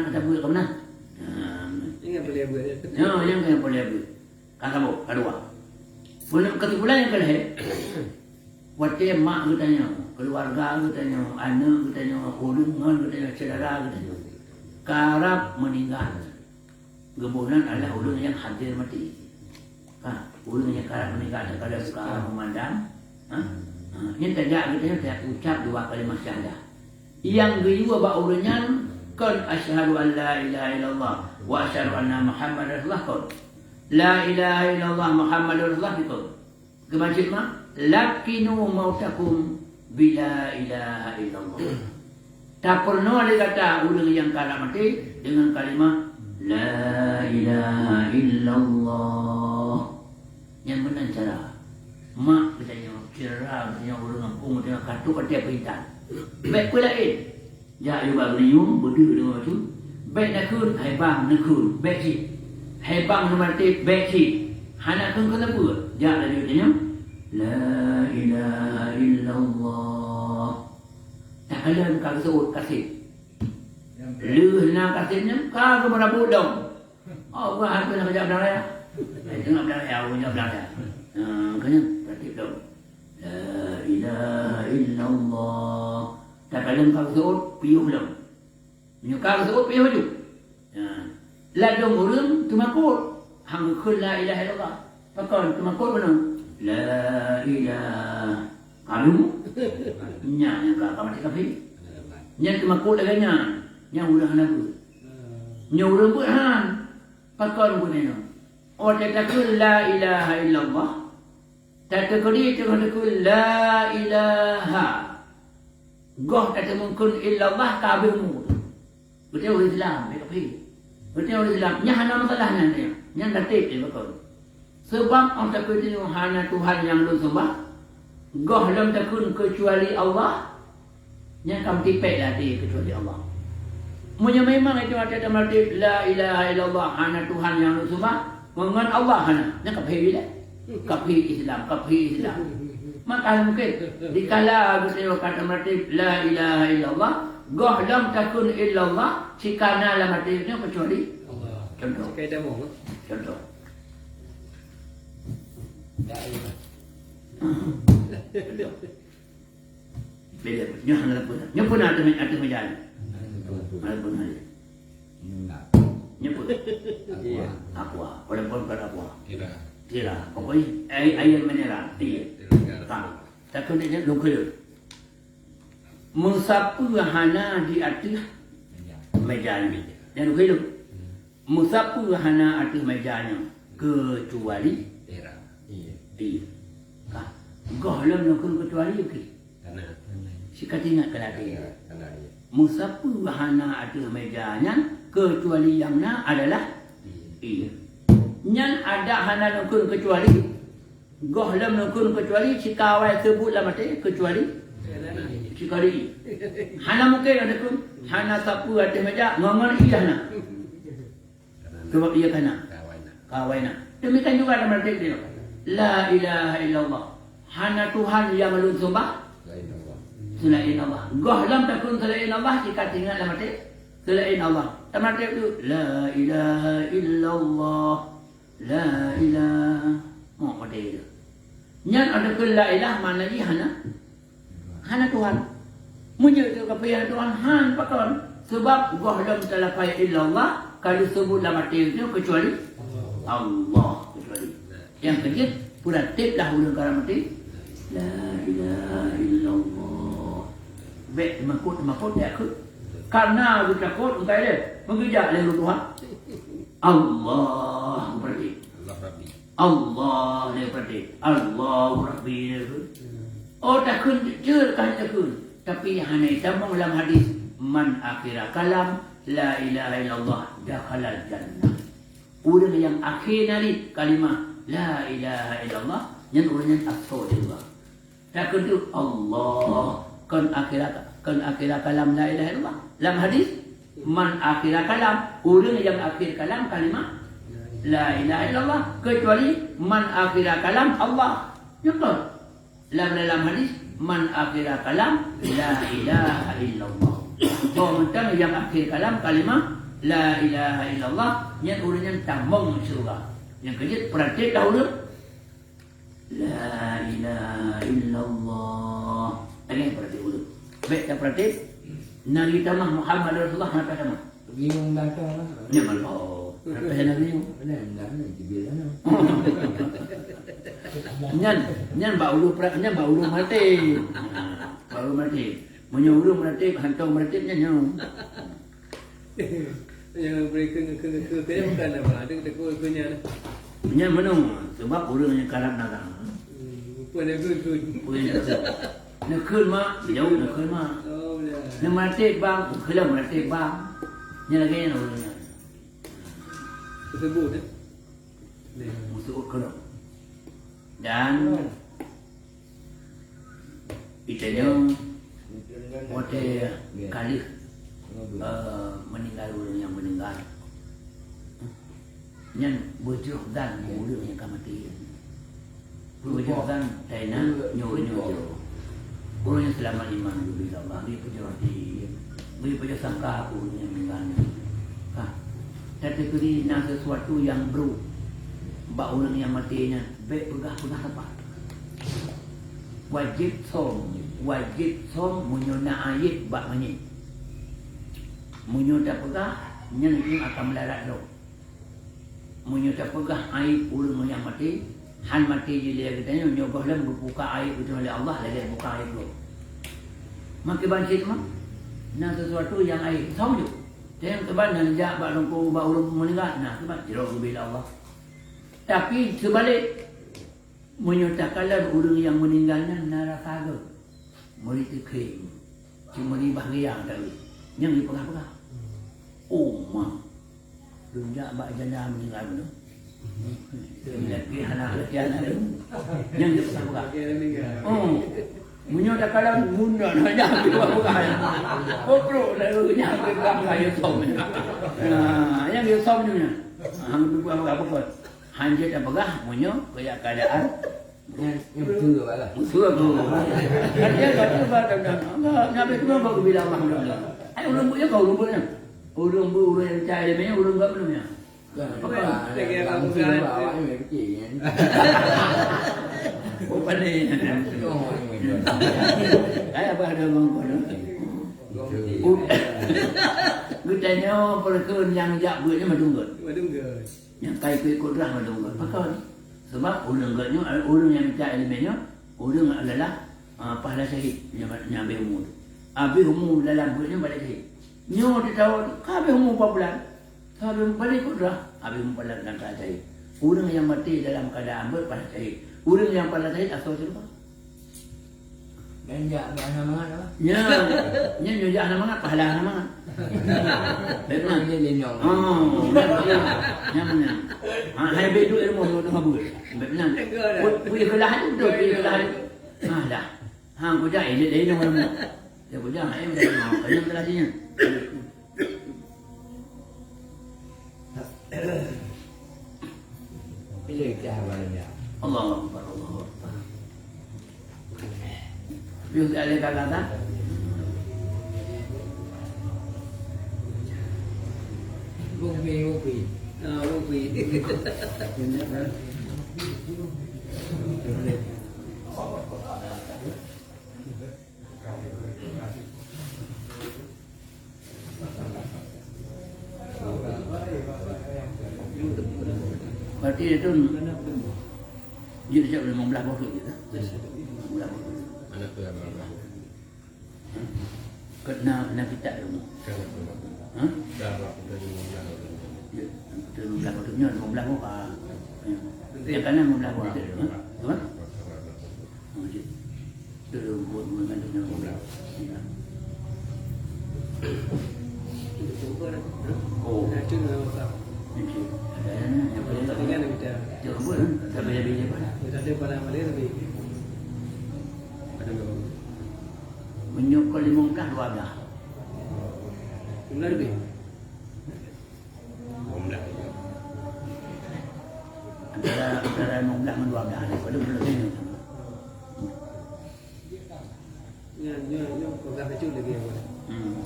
meunan, ka tabuet ka meunan. Ha. Ingat boleh buat. Ya, nyang ka boleh buat. Ka saboh, ka dua. Beuna kesimpulan nyang keulhèe, watèe mak geutanyoe, keuluwarga geutanyoe, aneuk geutanyoe, ureueng ngon geutanyoe, syedara geutanyoe, karab meuninggai, geuboh nan adalah ureueng nyang hadir maté. Ha, ureueng nyang karab meuninggai, kadang ka peumandang, ha? Ha, nyan tajak geutanyoe, tajak ucap dua kalimah syahadah. Nyang geuyue bak ureueng nyan kon asyhadu an la ilaha illallah wa asyhadu anna Muhammadar Rasulullah kon. La ilaha illallah Muhammadur Rasulullah kon. Geumaksud ma, lakinu mautakum bila ilaha illallah. Tapeurunoe lé gata ureueng nyang ka maté deungon kalimah la ilaha illallah. Nyan meunan cara. Mak geutanyoe, syedara geutanyoe, ureueng gampông geutanyoe ka trok watèe peuintat. Bèk peue laén. Jak yue bak geuneuk, beudeuh deungon bacut. Bèk nakheun, hai bang, nakheun, bèk cit. Hai bang, neumaté, bèk cit. Hana kheun keuneuk peue, jak laju tanyoe, la ilaha illallah. Takalon ka geuseuôt kasét. Lheueh na kasét nyan, ka geumeurabot dong. Oh, bukan hana keuneuk jak blang raya. Eh, teuka blang raya, ureueng jak blang raya. Ha, keunan, tertib dong. La ilaha illallah. Takalon ka geuseuôt, piôh lom. Meunyoe ka geuseuôt, piôh laju. Ya. Ladôm ureueng teumakot. Han geukheun la ilaha illallah. Pakon teumakot bunoe? La ilaha. Kalu. Nyan nyang ka, ka maté kafé. Nyan teumakot lagèe nyan. Nyan ureueng hana beuet. Nyan ureueng beuet han. Pakon bunoe? Oh, tatakheun la ilaha illallah. Tateukudi teungoh takheun la ilaha. Goh tateumeukeun illallah ka habéh mu. Beutôi ureueng Islam, bèk kafé. Beutôi ureueng Islam, nyan hana masalah nyan, nyan, nyan tertib, nyan beutôi. Sebab oh takheun hana Tuhan nyang lôn sembah, goh lom takheun keucuali Allah, nyan ka meutipék lam até keucuali Allah. Meunyoe memang itu até teumaté la ilaha illallah, hana Tuhan nyang lôn sembah, ngon Allah hana, nyan kafé bilai. Kafé Islam, kafé Islam. Maka mungkin dikala geutanyoe ka teumaté la ilaha illallah, goh lom takheun illallah, sikana lam até nyoe keucuali Allah. Contoh. Sikai damong, eh? Contoh. La ilaha. Contoh. Beda. Nyoe hana lampôh. Nyoe pun ateueh, ateueh meja nyoe. Hana lampôh nyoe. Nyoe pun. Iya. Aqua. Walaupun bukan aqua. Tira. Tira. Pokoknya air, air mineral. Iya. Tira. Ha. Takheun nyoe lôn kheun. Meusapeue hana di ateueh meja nyoe. Nyan lôn kheun. Meusapeue hana ateueh meja nyoe keucuali Tira. Iya. Iya. Ka. Gohlom lôn kheun keucuali, oke. Hana. Sikatingat keu lagèe. Hana, hana, iya. Meusapeue hana ateueh meja nyan keucuali nyang na adalah Iya. Iya. Nyan adak hana lôn kheun keucuali, gohlom lôn kheun keucuali, sikawai seubut lam até keucuali, keucuali. Hana mungken ada kheun, hana sapeue ateueh meja, ngon-ngon iya hana. Sabab iya ka na. Ka awai na. Demikian juga dalam hadis dia. La ilaha illallah. Hana Tuhan nyang lôn sembah selain Allah. Gohlom takheun selain Allah, jika teuingat lam até selain Allah. Lam até tu, la ilaha illallah. La ilaha. Mau pada itu. Nyan ada ke la ilaha, makna jih hana. Hana Tuhan. Meunyoe teuka pih hana Tuhan, han pakon. Sebab gohlom talafai illallah, ka disebut lam até nyoe kecuali Allah, kecuali. Nyang keujeuet, peuratéb lah ureueng ka maté. La ilaha illallah. Bèk teumakot-teumakot, bèk kheun. Karena geutakot, engkai lé. Meugeujak lé ureueng tuha. Allah, peuratéb. Allah Rabbi. Allah lé peuratéb. Allahu Rabbi lé kheun. Oh, takheun, jeuet ka takheun. Tapi hana tamong lam hadis, "Man akhira kalam, la ilaha illallah, dakhalal jannah." Ureueng nyang akhé nariet kalimah la ilaha illallah, nyan ureueng nyan asoe di syeuruga. Takheun tu Allah, kon akhira, kon akhira kalam la ilaha illallah. Lam hadis, "Man akhira kalam," ureueng nyang akhé kalam kalimah la ilaha illallah, kecuali "Man akhira kalam Allah." Nyan kon. Lam, dalam hadis, "Man akhira kalam la ilaha illallah." Bahwa mantong nyang akhé kalam kalimah la ilaha illallah, nyan ureueng nyan tamong syeuruga. Nyang keujeuet, peuratéb lah ureueng. La ilaha illallah. Lagèe nyan peuratéb ureueng. Bèk tapeuratéb. Nabi tamah Muhammad Rasulullah, hana tamah. Bingung dah tu lah. Nyan malu. Hana bingung. Benar, benar, ni cibir sana. Nyan, nyan bak ureueng pra-, nyan bak ureueng maté. Bak ureueng maté. Meunyoe ureueng maté, hantom maté nyan nyoe. Nyang mereka ngeke-ngeke kaya bukan nama, ada kita kau ikutnya. Nyan meunoe, sebab ureueng nyang karab narang. Hmm, bukan ada tu. Bukan ada tu. Neukheun mak, jauh neukheun mak. Oh, ya. Neumaté bang, keulam maté bang. Nyan lagèe nyan ureueng nyan. Tersebut, eh? Musuh keulam. Dan Geutanyoe watèe ka lheueh, eh, meuninggai ureueng nyang meuninggai, nyan beujroh zan keu ureueng nyang ka maté. Beujroh zan, taina nyoe, nyoe, nyoe. Ureueng nyang seulamat iman geubri lé Allah, bri peujroh até, bri peujroh sangka keu ureueng nyang meuninggai nyan. Ka, tateupeue na sesuatu nyang brôk bak ureueng nyang maté nyan, bèk peugah-peugah sapat. Wajéb sôm, wajéb sôm meunyoe na aéb bak manyét. Meunyoe tapeugah, nyan ureueng akan meularat droe. Meunyoe tapeugah aéb ureueng nyang maté, han maté jih lé geutanyoe, nyoe gohlom geubuka aéb geutanyoe lé Allah lagèe geubuka aéb droe. Maka ban cit mah, na sesuatu nyang aéb, sôm ju. Teuntèe ban nyang jak bak lungkung bak ureueng meuninggai, na keuban jroh geubri lé Allah. Tapi seubalek, meunyoe takalon ureueng nyang meuninggai nyan na rasa gèt, meuri teukhém, cit meuri bahgia teuh, nyang jipeugah-peugah. Oh, ma, lôn jak bak janda meuninggai bunoe. Laki hana, laki hana lôn. Nyang jipeugah-peugah. Oh, meunyoe takalon mundan, nyang jipeugah-peugah. Oh, bro, lalu nyang jipeugah-peugah, ya, som. Nah, nyang ya, som nyan. Hang jipeugah-peugah. Hanjeuet tapeugah meunyoe keuadaan nyan, nyan beutôi bak Allah. Beutôi tu. Kan dia kata bak Allah, Nabi tu bak bila Allah. Ai ureueng buet ya kau ureueng buet nyan. Ureueng buet, ureueng nyang cai dia punya, ureueng buet belum ya. Kan, apa, lagi apa langsung bukan? Bak awak ni fikir kan. Oh, pandai. Kaya bah ada bangkon. Geutanyoe peue keuh nyang jak beuet nyoe madum gét. Madum gét. Nyang kai keu kudrah madum gét. Pakon? Sebab ureuëng gét nyoe, ureuëng nyang mita ileumèe nyoe, ureuëng adalah, ah, pahala syahid nyang, nyang habéh umu. Habéh umu dalam beuet nyoe pahala syahid. Nyoe teuh tawa tu, ka habéh umu empat bulan. Sabe meupaléh kudrah, habéh meupalat dan ka syahid. Ureuëng nyang maté dalam keuadaan beuet palat syahid. Ureuëng nyang palat syahid asoe syeuruga. Dan jak, jak hana mangat apa? Nya, nya nyoe jak hana mangat, pahala hana mangat. Baik, nah. Ini dia nyong. Oh, nyan, nyan, nyan. Ha, hai beu duit ilmu tu tengah beuet. Baik, nah. Tengah dah. Pu-, punya kelah tu, betul, punya kelah tu. Ha, dah. Ha, kujak, eh, dia, dia nyong ilmu. Dia kujak, eh, dia nyong. Kau nyong kelah sini. Allahu Akbar, Allahu Akbar. Yuk, tak ada kata-kata. Bukti, bukti. Ah, bukti. Berarti itu jeuet siap lima belas boh gitu. Lima belas boh. Mana tu yang mana? Kena, kena kita dulu. Kena tu. Hah? Dah, dah, kita lima belas. Ya, kita lima belas boh tu. Lima belas boh, ah. Ya. Ya, kan lima belas boh tu. Hah? Tu kan? Oh, cik. Tu buat, buat kan tu. Oh. Ada, ada, ada. Yang boleh tak? Jangan lupa, eh. Tak boleh lebih cepat. Tak ada pada malam lebih. Ada berapa? Meunyoe kon limong blah dua blah. Limong blah lebih. Antara, antara limong blah ngon dua blah ni, pada bulan ni. Nyan, nyan, nyan, peugah bacut lagi apa? Hmm.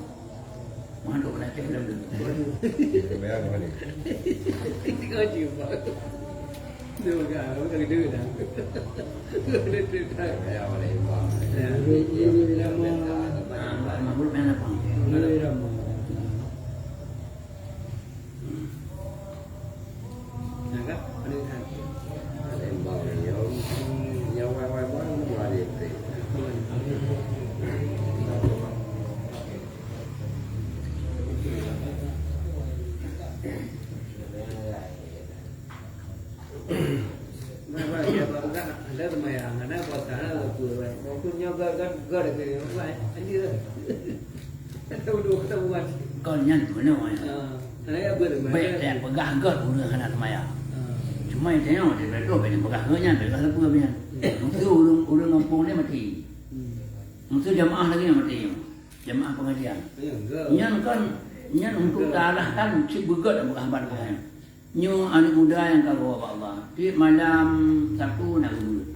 Mandum nak cek dalam tu. Bayar apa ni? Tiga juta. Dia peugah, apa kali duit dah? Bayar oleh Ibu. Ya. Ah, makhluk yang apa? Ini ramah. Kon nyan tu nyoe. Ah, hana ya beureuman. Bèk lé peugah gét ureueng hana seumayang. Ah. Cuma tanyoe, di situ bèk lé peugah gét nyan, bèk lé peugah sapeue nyan. Hmm. Meuseu ureueng, ureueng gampông nyan maté. Hmm. Meuseu jamaah lagèe nyan maté nyoe. Jamaah pengajian. Ya, enggak. Nyan kan, nyan untuk diarahkan cit beugét dan peugah haba peugah nyan. Nyoe aneuk muda nyang ka geuwoe bak Allah. Tiep malam Sabtu na geubeuet.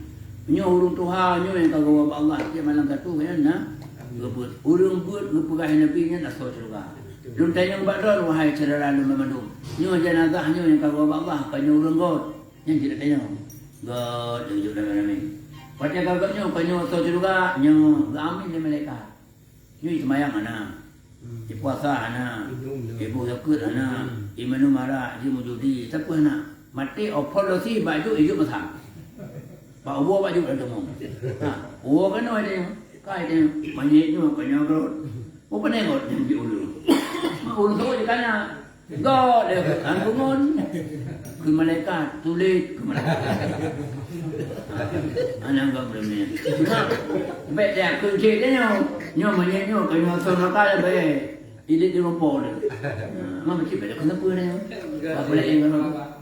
Nyoe ureueng tuha nyoe nyang ka geuwoe bak Allah. Tiep malam Sabtu nyan na geubeuet. Ureueng beuet geupeugah lé Nabi nyan asoe syeuruga. Lôn tanyong bak droe, wahai syedara lôn banmandum. Nyoe janazah nyoe nyang ka geuwoe bak Allah, kon nyoe ureueng göt. Nyan jeuet tanyong. Göt, jeuet, jeuet, ramé-ramé. Watèe ka göt nyoe, kon nyoe asoe syeuruga, nyoe geuamin lé malaikat. Nyoe seumayang hana. Hmm. Ipuasa hana. Minum, minum. Iboh zakeuet hana. Hmm. Iminum arak, jimeujudi, sapeue hana. Maté, oh, phôn losi, bak jôk, ijôk masa. Bak uwoe bak jôk lam teumong. Ha, uwoe keunoe nyoe. Kai nyoe, manyét nyoe, keu nyoe rot. Meupeunèh rot nyang jiôh ulôn. Mak ulôn sôk jikana. Göt lé, kan pungon. Keu malaikat, tuléh keu malaikat. Aneuk göt buleumèe. Bèk lé keu cit lé nyoe. Nyoe manyét nyoe, keu nyoe asoe neuraka lé bèk. Idéh di rumpok lé. Ma meucit bèk lé keu sapeue lé nyoe. Apa lé nyoe? Ah,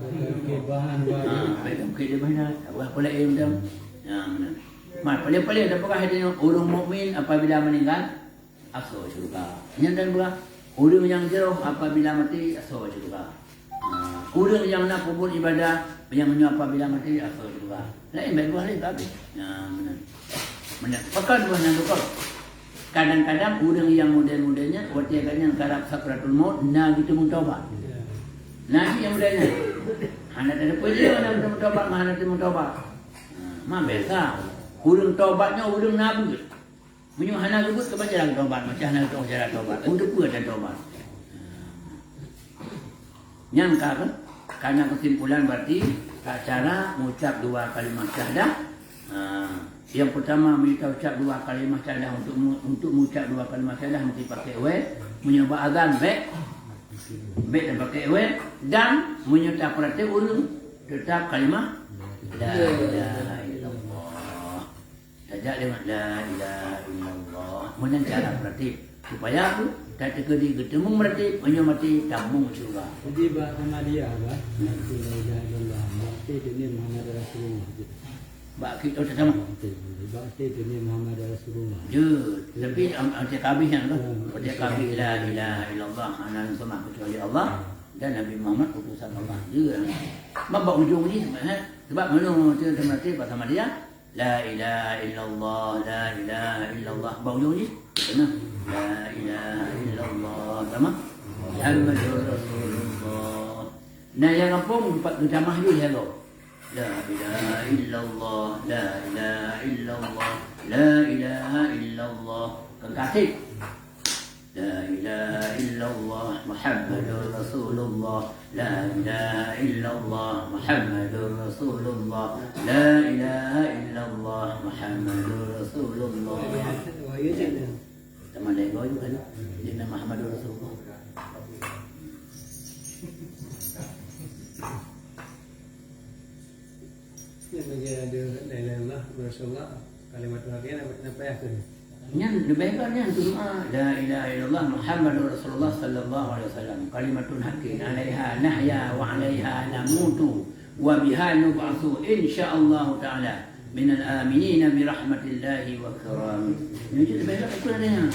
bèk lé keu bahan. Apa lé nyoe? Ya, meunan. Ma, paléng-paléng tapeugah lé nyoe, ureueng mukmin apabila meninggal, asoe syeuruga. Nyan dan buah, ureueng nyang jroh apabila maté, asoe syeuruga. Ha, ureueng nyang na peubuet ibadah, nyang nyoe apabila maté, asoe syeuruga. Laén bèk buah laén ka habéh. Nah, meunan. Meunan. Pakon buah nyan lukon. Kadang-kadang ureueng nyang model-model nyan, watèe gobnyan karab sakratul maut, na geuteumeung tobat. Na cit nyang model nyan. Hana teupeue jih, hana geuteumeung tobat, hana geuteumeung tobat. Ha. Ma biasa. Ureuëng tobat nyoe ureuëng na beuet. Meunyoe hana geubeuet, keuban jalan tobat, macam hana geuteupeue jalan tobat. Meuteupeue dan tobat. Nyang ka, ka na keusimpulan berarti cara mengucap dua kalimah syahadah. Ha, yang pertama, meunyoe ta ucap dua kalimah syahadah untuk mu-, untuk mengucap dua kalimah syahadah mesti pakai we. Meunyoe bak azan bek, bek dan pakai we. Dan meunyoe ta praktek ureuëng tetap kalimah la ilaha illallah. Tajak lewat la ilaha illallah. Meunan cara praktek. Supaya apa? Tateukeudi geuteumeung berarti, meunyoe maté tamong syurga. Jadi bak Ahmadiyah bah, nanti la ilaha illallah. Berarti dunia Muhammad Rasulullah. Bak kita sama. Berarti dunia Muhammad Rasulullah. Ya, tapi am-, anti kabih kan? Ya, anti kabih la ilaha illallah, hana seumah kecuali Allah dan Nabi Muhammad utusan Allah. Ya. Bak ujung ni, eh, sebab mana tu berarti bak Ahmadiyah? La ilaha illallah, la ilaha illallah. Bak ujung jih, kena. La ilaha illallah. Sama? Muhammadur Rasulullah. Nah, nyang gampông, empat geutamah jih ya, lo. La ilaha illallah, la ilaha illallah, la ilaha illallah. Kan kasih. La ilaha illallah Muhammadur Rasulullah. La ilaha illallah Muhammadur Rasulullah. La ilaha illallah Muhammadur Rasulullah. Teman lego juga kan? Dina Muhammadur Rasulullah. Nyan bagi ada la ilaha illallah, Rasulullah, kalimat terakhir, apa, apa ya tu? Nyan leubeh gét nyan tu doa, la ilaha illallah Muhammadur Rasulullah sallallahu alaihi wasallam, kalimatun haqqin alaiha nahya wa alaiha namutu wa biha nub'atsu insyaallahu ta'ala minal aminina bi rahmatillahi wa karamih. Nyan cit leubeh gét aku ada nyan.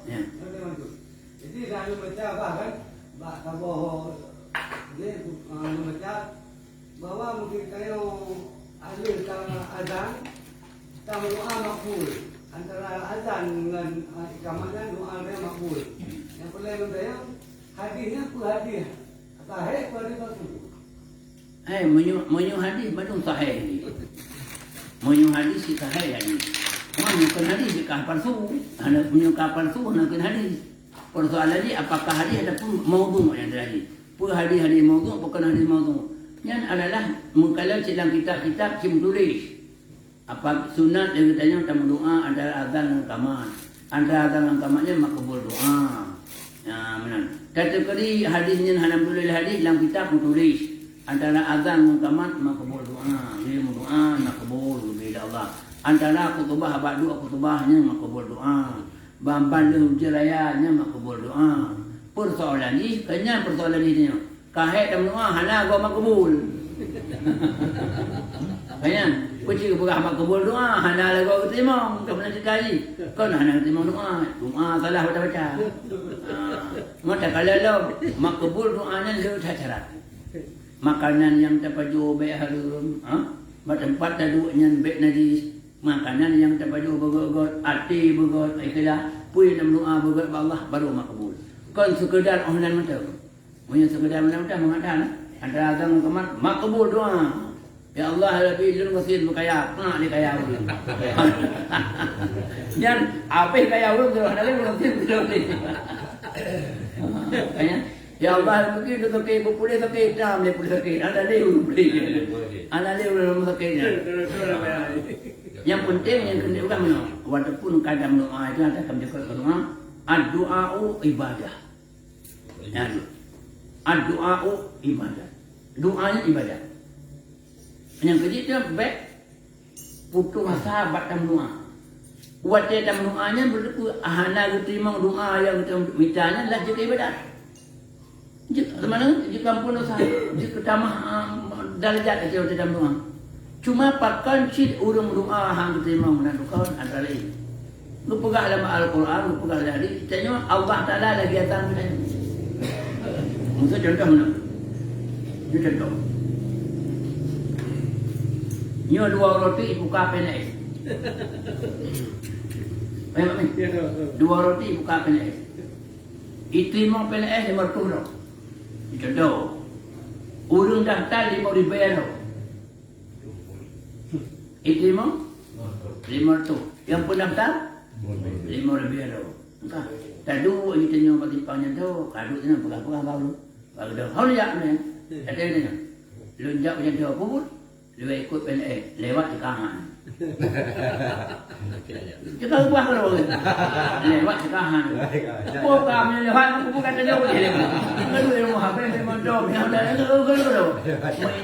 Ya. Jadi, dah lôn baca bah kan, bak saboh, dia, ah, lôn baca, bahwa mungkin kayo ahli ta-, azan, tameudoa makbul. Antara azan ngon, ah, iqamah nyan doa nyan makbul. Nyang peureulèe lôn tanyong, hadis nyan peue hadis? Sahih peue hadis palsu? Hai, meunyoe, meunyoe hadis bandum sahih hadis. Meunyoe hadis cit sahih hadis. Cuma meunyoe kon hadis cit ka palsu. Hana, meunyoe ka palsu, hana kon hadis. Persoalan ni, apakah hadis ataupun maudhu' nyang terjadi? Peue hadis-hadis maudhu', peue kon hadis maudhu'? Nyan adalah meukalau cit lam kitab-kitab cit meutuléh. Apa sunat lé geutanyoe tameudoa antara azan ngon kamat. Antara azan ngon kamat nyan makbul doa. Nah, meunan. Tateukeudi hadis nyan hana meutuléh hadis, lam kitab meutuléh. Antara azan ngon kamat makbul doa. Bila meudoa makbul bila Allah. Antara khutubah bak duek khutubah nyan makbul doa. Ban-ban lheueh ujeuen raya nyan makbul doa. Persoalan jih, keu nyan persoalan jih nyoe. Ka hék tameudoa hana goe makbul. Ka nyan, peue cit geupeugah makbul doa hana lagoe geuteurimong, ka meunan ceurita jih. Kon hana geuteurimong doa, doa salah baca-baca. Ha. Maka kalau lom makbul doa nyan le that syarat. Makanan nyang tapajoh bèk hareuem, ha? Bak teumpat taduek nyan bèk najis. Makanan nyang tapajoh beugöt-göt, até beugöt, ikhlas, peue nyang tameudoa beugöt bak Allah, baru makbul. Kon seukeudar 'oh nan mantong. Meunyoe seukeudar 'oh nan mantong, meuhat that, antara agam ngon kamat, makbul doa. Ya Allah, ya Rabbi, lôn gasien beukaya, peunak lé kaya ulôn. Nyan, abéh kaya ulôn, terus hana lé, lôn gasien, terus lé. Makanya, ya Allah, mungkin tu sakit, berpulih sakit, dah boleh pulih sakit. Ada lé, boleh. Ada lé, rumah sakitnya. Nyang penting, nyang keuneuk peugah meunoe, walaupun kadang doa itu ada kami cakap doa, ad-du'a'u ibadah. Nyan, ad-du'a'u ibadah. Doa nyan ibadah. Nyang keujeuet tu bèk putus asa bak tameudoa. Watèe tameudoa nyan beutôi hana geuteurimong doa nyang geutamita nyan lah jeuet keu ibadat. Jeuet keu mana? Jeuet keu amphon dosa, jeuet keu tamah, ah, darajat ateueh watèe tameudoa. Cuma pakon cit ureueng meudoa han geuteurimong meunan, pakon antara laén. Geupeugah lam Al-Quran, geupeugah lam hadis, tanyoe Allah Taala lagèe azan geutanyoe. Miseu contoh meunan. Nyoe contoh. Nyoe dua roti ibuka P N S. Paham tak? Dua roti ibuka P N S. Iteurimong P N S lima ratus droe. Contoh. Ureueng daftar lima ribèe droe. Itu lima? Lima ratus. Nyang peundaftar? Lima ribu. Entah. Taduek di tanyoe bak simpang nyan tu, kaduek nyan peugah-peugah baru. Baru dah. Hon jak ni. Kata dia, "Lôn jak macam tu, apa pun? Lewat ikut P N S, lewat Cekahan." Cekahan buah kalau. Lewat Cekahan. Apa kami lewat, aku bukan tanyoe boleh lewat. Kalau rumah habis memang dom, yang dah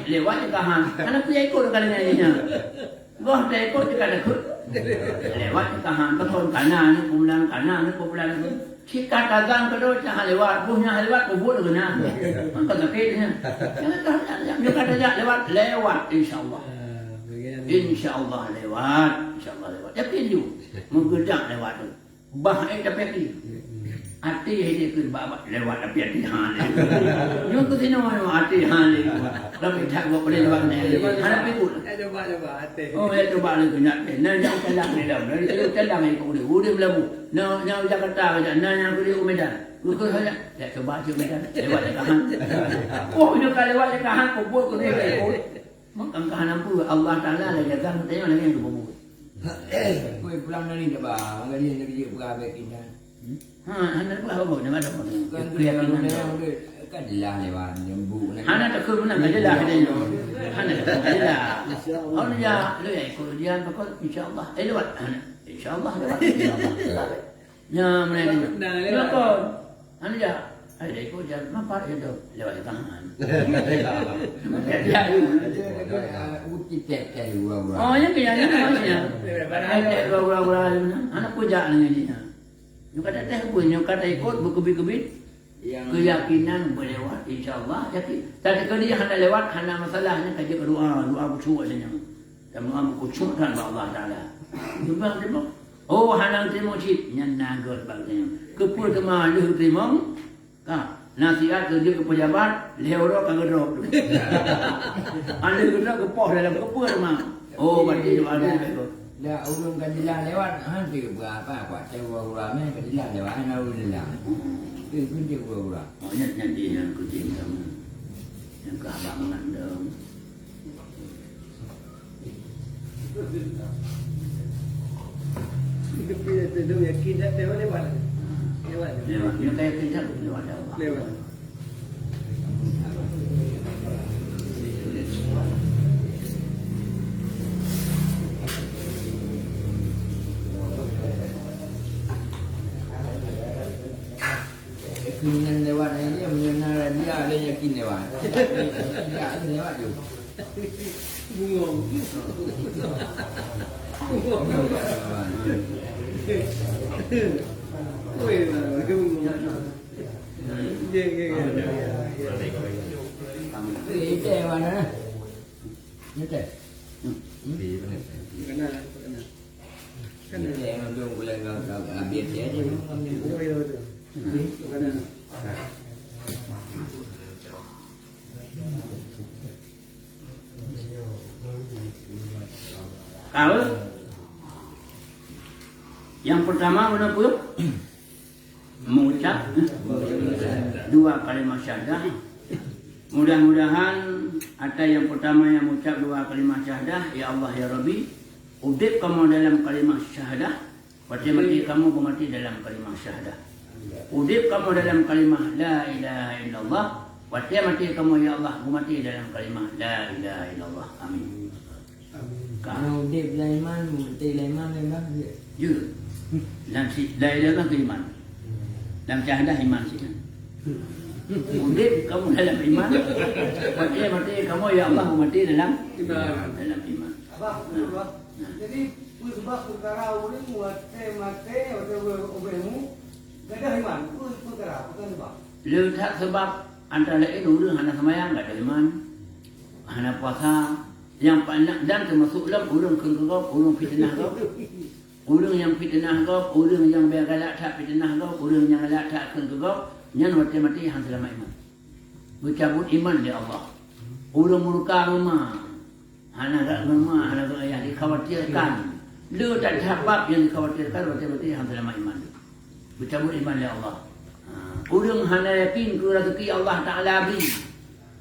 lewat Cekahan. Kenapa dia ikut kali ni? Goh teuikot teuka takheun. Lewat teuka han, takon kana ni, peumulan kana ni, peumulan ni. Cit ka tazan keudroe, cit han lewat. Boh nyan han lewat, peubuet lagèe na. Maka sakét nyan. Jangan dah, jangan, jangan. Nyoe ka tajak lewat, lewat, insya Allah. Insya Allah lewat. Insya Allah lewat. Yakin ju. Meugeudak lewat tu. Bah, eh, tapi até. Até hai dia keu bak-bak lewat, tapi até ha lé. Nyoe keu sinoe nyoe até ha lé. Tapi tak buat boleh lewat ni. Hana pikul. Eh, coba, coba, até. Oh, ya coba lagi nak. Nah, yang jalan ni dah. Nah, yang jalan ni kau boleh. Boleh belabu. Nah, yang Jakarta aja. Nah, yang boleh Medan. Kau saja. Ya coba cek Medan. Lewat Jakarta. Oh, dia kalau lewat Jakarta, kau buat kau ni. Maka engkah hana peue, Allah Taala lagèe gata meutanyoe lagèe nyang geupeubeuet. Kui pulang dari Jaba, maka dia jadi peugah bèk indah. Ha, hana peugah apa, nama apa? Kan tu yang ada, kan jelas lewat, nyambung. Hana takheun meunan, kan jelas dia nyoe. Hana takheun, kan jelas. Insya Allah. Awak ya, lu ya ikut ujian, pokok insya Allah. Eh, lewat. Hana. Insya Allah lewat. Insya Allah. Nya, mana dia? Dah lewat. Lewat kon. Anu ja. Hai, dah ikut jalan. Nampak dia tu. Lewat di tangan. Dia, dia. Uci tep-tep gura-gura. Oh, ya, ya, ya, ya. Hai, tep gura-gura. Anak pun jak dengan dia. Nyoe ka teuh pun, nyoe ka ikut beukeubiet-keubiet. Yang keyakinan beulewat, insya Allah, yakin. Tapi kalau dia hana lewat, hana masalah, nyan ka jeuet doa, doa khusyuk saja. Dan doa khusyuk kan bak Allah Taala. Cuma, cuma, Oh, hana teurimong cit, nyan na göt bak geutanyoe. Keupeue teuma lheueh teurimong? Ka, nasihat keu jeuet keu pejabat, lheueh uroe ka geudrop. Lheueh geudrop geupoh dalam keupeue teuma. Oh, berarti doa tu bagus. Dak, ulôn ka jeulaih lewat, han teupeue apa, kuat cewek ureueng ramé ka jeulaih lewat, hana ulôn jeulaih. Tu pun cewek ureueng. Oh, nyan, nyan dia yang kucing kamu. Yang keabang mandum. Tapi dah tentu yakin dah lewat, lewat. Lewat. Lewat. Dia kaya kerja lewat dah. Lewat. Yakin lewat aja, mengenal dia ada yakin lewat. Tidak lewat tu. Bungong. Bungong. Oi, bungong. Dia, dia, dia. Eh, itu yang mana? Itu. Hmm? Kena, kena. Kena. Itu yang ujung bulan kau, kau, habis dia aja. Oh, ya, betul. Kena. Kalau yang pertama, mana pun mengucap dua kalimat syahadah. Mudah-mudahan ata yang pertama yang mengucap dua kalimat syahadah, "Ya Allah, ya Rabbi," udeb kamoe dalam kalimat syahadah. Watèe maté kamoe beumati dalam kalimah syahadah. Udeb kamoe dalam kalimah la ilaha illallah. Watèe maté kamoe, ya Allah, beumati dalam kalimah la ilaha illallah. Amin. Amin. Ka. Nah, udeb lam iman, maté lam iman, lam iman, ya. Ya. Lam si-, la ilaha illallah iman. Lam syahadah iman sinan. Udeb kamoe dalam iman. Watèe maté kamoe, ya Allah, beumati dalam iman. Dalam iman. Abah, nah. Jadi, peue sabab peukara ureueng watèe maté, watèe ubé-, ubé mu, gadôh iman? Peue peukara? Peue sabab? Le that sabab antara laén ureueng hana seumayang, gadôh iman, hana puasa, nyang pa-, dan teumasok lom ureueng kheun keu gob, ureueng fiteunah gob. Ureueng nyang fiteunah gob, ureueng nyang beu galak that fiteunah gob, ureueng nyang galak that kheun keu gob, nyan watèe maté han seulamat iman. Geucabut iman lé Allah. Ureueng murka ngon ma, hana gak ngon ma, hana gak ayah, dikhawatirkan. Le that sabab nyang dikhawatirkan, watèe maté han seulamat iman. Geucabut iman lé Allah. Ha, ureueng hana yakin keu raseuki Allah Taala bri.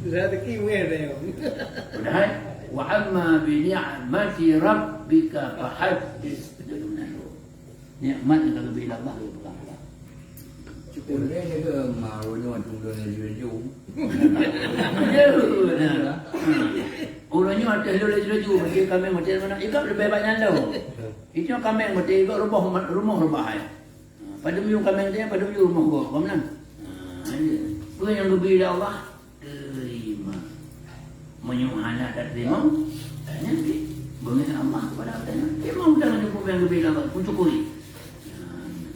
Rezeki mungkin ada yang. Padahal, "Wa amma bi ni'mati rabbika fahaddits." Nikmat nyang ka geubri lé Allah, geupeugang Allah. Cukup lé ke ma uroe nyoe atu laju-laju. Ya, nah. Uroe nyoe atu laju-laju, maté kaméng maté mana? Ikab leubeh banyak lo. Itu kaméng maté ikab rumoh, rumoh rubah ai. Ha, padum yue kaméng teuh, padum yue rumoh gob, paham nah? Ha, iya. Peue nyang geubri lé Allah, terima. Meunyoe hana tateurimong, tanyaki. Beungéh Allah kepada Allah, terima. Terima udang nyang geubri lé Allah, peusyukuri. Ha, iya.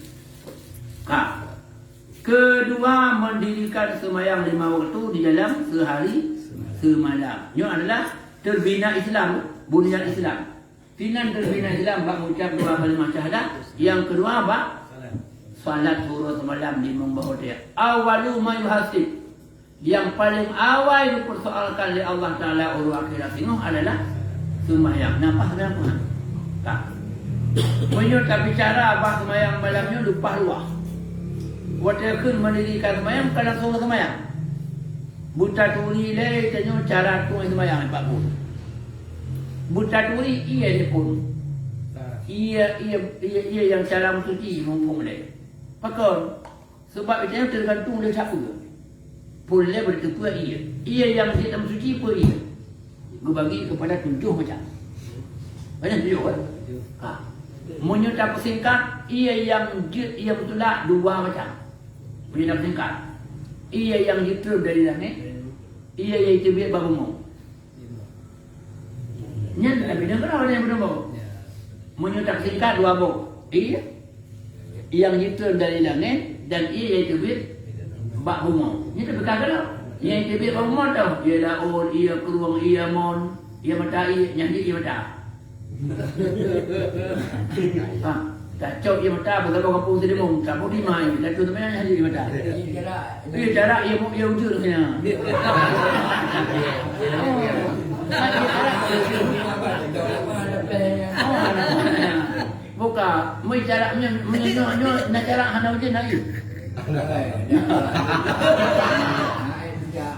Kedua, mendirikan sembahyang lima waktu di dalam sehari semalam. Nyoe adalah terbina Islam, bunyat Islam. Sinan terbina Islam bak ngucap dua kalimah syahadat. Yang kedua bak salat subuh semalam di mumbah hotel. Awalu ma yuhasib. Yang paling awai dipersoalkan lé Allah Taala uroe akhirat singoh adalah sembahyang. Napa kenapa? Tak. Meunyoe tabicara bak sembahyang malam nyoe leupah luwah. Watée kheun mendirikan sembahyang, bukan langsung sembahyang. Buta turi lé tanyoe cara tueng sembahyang empat puluh. Buta turi ié di pun. Ié, ié, ié, ié nyang cara meusuci mumpung lé. Pakon? Sebab itu nyan teugantung lé siapa. Pun lé beuteupeue ié. Ié nyang jeuet lam suci peue ié? Geubagi kepada tujoh macam. Banyak tujoh, kan? Ha. Meunyoe tapeusingkat, ié nyang jeuet ié beutulak dua macam. Meunyoe tapeusingkat, ié nyang jitreun dari langét, ié nyang jiteubiet bak bumoe. Nyan tapi deungoe nyang peunoh. Meunyoe tak singkat dua boh. Ié. Nyang jitreun dari langét dan ié nyang teubiet bak bumoe. Nyan tapi ka keudroe. Nyang teubiet bak bumoe teuh, ié laôt, ié krueng, ié mon, ié mata, ié nyang jeuet ié mata. Ha, tacok ié mata, beugabong kampung Silimong, tak budi mai, tacok teuma nyang jeuet ié mata. Ié cara ié mu ié ujeuen keunya. Buka, mui cara nyoe, nyoe, nyoe, na cara hana ujeuen na ié.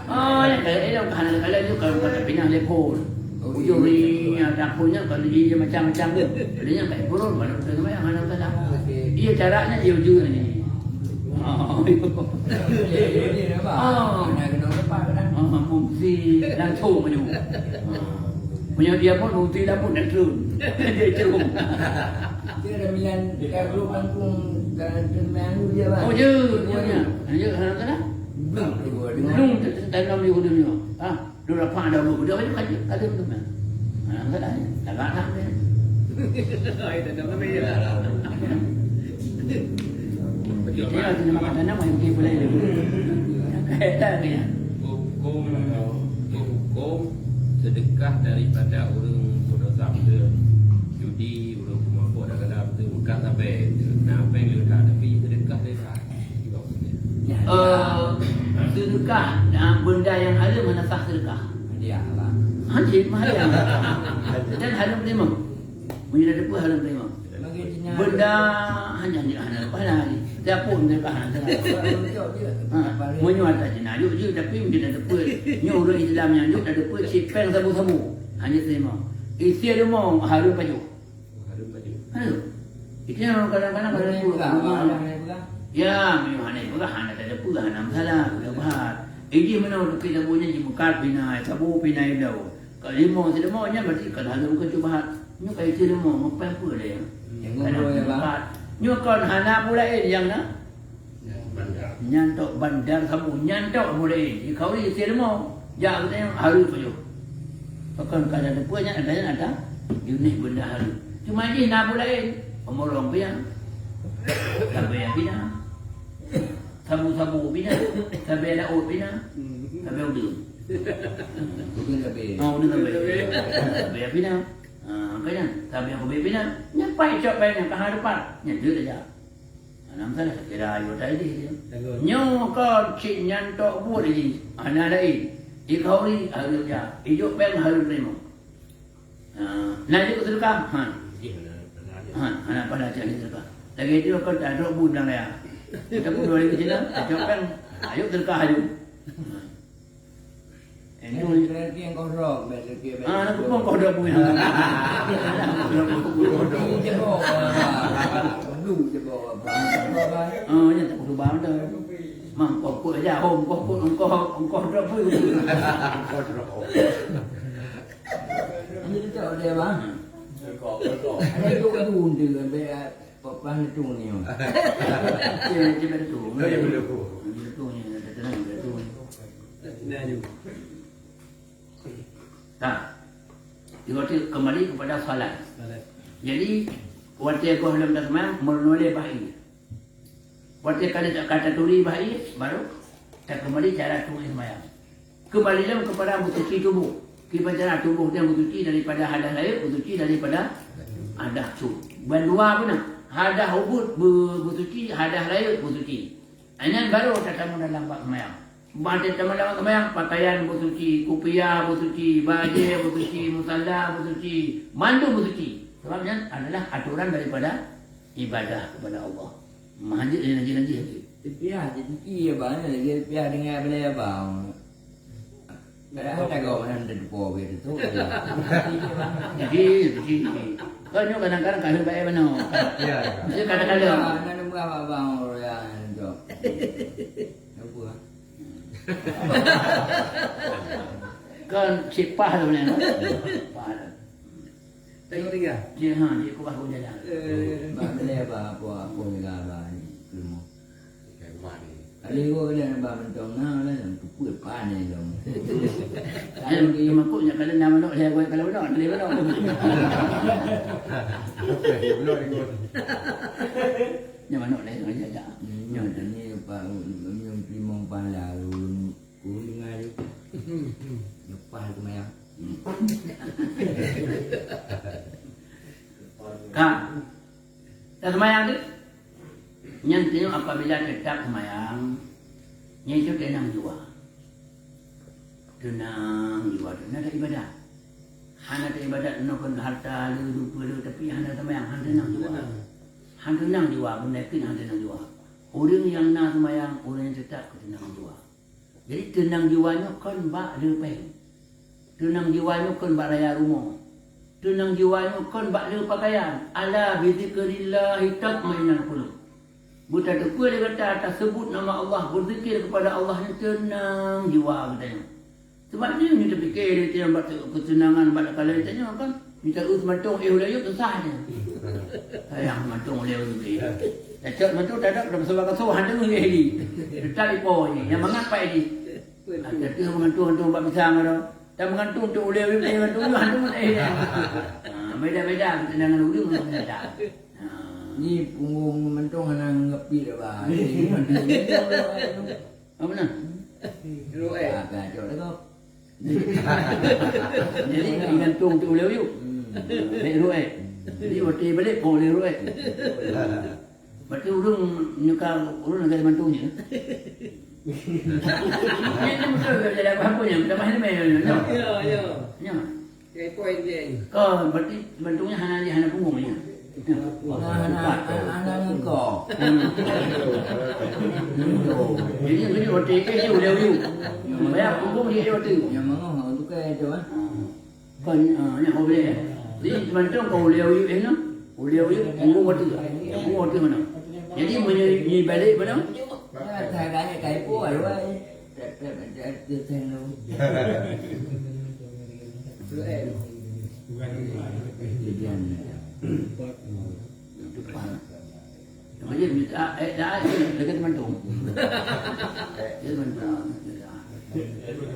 Oh, ya, kaya dia bukan hana kaya juga bukan tapi nak telepon. Ujung ni ada punya kalau dia macam-macam dia. Dia yang tak turun mana betul nama yang hana salah. Iya caranya dia ujung ni. Oh, iya. Oh. Ah, fungsi langsung maju. Punya dia pun fungsi dah pun dah turun. Dia turun. Dia ada mian kat grup kampung, kat teman dia, Bang. Oh, ya, ya, ya. Ya, hana salah. Belum, belum tanam dia. Ah. Dua rapat ada buku dia, ada kaji, ada buku mana? Nah, enggak ada. Dah enggak ada. Ai, dah enggak ada. Betul, Pak. Dia ada nama kata nama yang dia boleh. Kata dia. Hukum, hukum sedekah daripada ureueng peudosa, ureueng judi, ureueng peumabök, dan segala macam, bukan sampai. Nah, apa yang dia tapi sedekah dia. Eh, sedekah, ah, benda yang haram hana sah sedekah. Hadiah lah. Hanjeuet meuhadiah. Dan haram terima. Meunyoe dah teupeu haram terima. Benda hanya, hanya haram pahala ni. Siapa pun sedekah hana sah. Ha, meunyoe ada jenayah je, tapi meunyoe dah teupeu, nyoe ureueng Islam nyang jok dah teupeu cit péng sabu-sabu. Hanya terima. Isi rumah haram pajoh. Aduh. Itu yang kadang-kadang ada pun. Ya, memang hana peugah, hana ada pun, hana masalah, peugah bahat. Ini mana untuk kita punya jimeukat pina, sabu pina itu. Kalau lima selama nya berarti kalau ada bukan cuba hat. Nyo kai selama, ngapain pun ada ya. Yang ngomong ya, Bang. Nyo kon hana pula yang na. Nyan tok bandar sabu, nyan tok mulai. Di kau ni isi lemo. Jak kata yang haru tu. Pakon kada depa nyan ada, ada jenis benda haru. Cuma jih na pun lain. Pemorong pia. Sabe yang pina. Sabu-sabu pina. Sabe laut pina. Sabe udang. Udang sabe. Oh, udang sabe. Sabe yang pina. Ah, kan? Sabe yang pina. Nyampai cok pai nyang ka ha depan. Nyan dia saja. Hana masalah, kira ayu tadi dia. Nyoe kon cit nyan tok buet lagi. Hana lain. Ikhauri hareuem ja. Ijok péng hareuem lima. Ha, na jeuet sedekah? Ha. Ha, hana pada cak sedekah. Lagi tu kon tak ada buet dalam raya. Kita pun dua ribu cina, ijok péng. Ayo sedekah ayo. Ha. Eh, tu rezeki yang kosong, rezeki yang Ah, nak kupon kau dah punya. Rezeki jebok. Perlu jebok. Ah, nya tak perlu bang dah. Mang kau kau aja, oh, kau kau kau kau dah pun. Ini kita ada bang. Ada tu tu dia ambil Papan itu ni. Cik, cik betul. Oh, ya, betul. Betul ni, ada tenang, betul ni. Nah, ni. Nah, waktu kembali kepada salat. Salat. Jadi, waktu goh lom dah semayang, meunulai bahi. Watèe ka lheueh ka taturi bah ié, baru takeumbali cara tueng seumayang. Keumbali lom keupada beusuci tuboh. Kiban cara tuboh nyan beusuci daripada hadas lahé, beusuci daripada hadas su. Ban dua beuna, hadas ubit beu-, beusuci, hadas lahé beusuci. Nyan baru tatamong dalam bak seumayang. Ban tatamong dalam bak seumayang, pakaian beusuci, kupiah beusuci, bajèe beusuci, musala beusuci, mandum beusuci. Sabab nyan adalah atoran daripada ibadah kepada Allah. Mah jeuet lé najih-najih lagèe. Tapi ya, jadi iya bang, lagi tapi ya dengan bela ya bang. Kadang ada kau mana ada depo gitu tu. Jadi, jadi. Kau nyoe kadang-kadang kaheuh bae manoe. Ya. Mesti kadang-kadang. Ada nembah abang orang tu. Apa? Kan sipah tu ni. Pah. Tengok tiga. Dia ha, dia kubah pun jalan. Eh. Bak bela apa, apa, apa ni lah, bah, ni, kelemo. Ikan rumah ni. Ada dua kena nampak mentong, nah, lah, yang tupui panen dong. Kalau dia makuk, nyak kalau nama nak, saya buat kalau nak, dia nak. Apa dia belum ikut? Nyak manok lain, orang jaga. Hmm, nyak ni, Pak, nyak primong pala, Ureueng dengar je. Leupah seumayang. Ka. Taseumayang tu. Nyan tanyoe apabila teutap seumayang, nyan itu teunang jiwa. Teunang jiwa, teunang ibadat. Hana teuibadat nyoe kon harta le, rupa le, tapi hana seumayang, hana teunang jiwa. Hana teunang jiwa, beuna yakin hana teunang jiwa. Ureueng nyang na seumayang, ureueng nyang teutap keu teunang jiwa. Jadi, teunang jiwa nyoe kon bak le péng. Teunang jiwa nyoe kon bak raya rumoh. Teunang jiwa nyoe kon bak le pakaian. "Ala bizikrillahi tatmainnul qulub." Beutateupeue lé gata, taseubut nama Allah, beuzikir keupada Allah nyan teunang jiwa geutanyoe. Sabab nyoe, nyoe tapike lé geutanyoe bak keuteunangan bak takalon geutanyoe kan. Mita ueh mantong, eh, ulèe yub susah nyan. Sayang mantong ulèe yub. Tacok mantong tadok dalam seubah kasoe, hana deungoe lé. Teutap ipo nyan, nyang mangat pat jih. Ada tu meugantung-gantung bak pisang tu. Dan meugantung tu ulèe yub, eh, meugantung tu, meugantung tu, eh. Ha, beda-beda keuteunangan ureueng ngon beda. Ha. Ni punggong mantong hana ngepi dah, bah. Apa na? Ru'et. Ah, kacau dah kau. Jadi, gantung tu ulèe yub. Hmm. Baik ru'et. Jadi, watèe balek, oh, ulèe ru'et. Berarti ureueng nyuka, ureueng nak gantung je. Ini betul tak jadi apa-apa je, tambah ni main. Ya, ya. Ya. Kau berarti bantungnya hana, hana punggong ya. Nah, nah, nah, nah, nah, kau. Hmm. Jadi, jadi, waktu itu dia udah uyu. Bayar punggong dia waktu. Yang mana, ha, tu kan, tu, ha. Kan, ha, ni, kau boleh, eh. Jadi, sementara kau boleh uyu, eh, no? Boleh uyu, punggong waktu. Punggong waktu mana? Jadi, menyui, menyui balik mana? Ya, saya tanya, kayak apa, ya, Wak?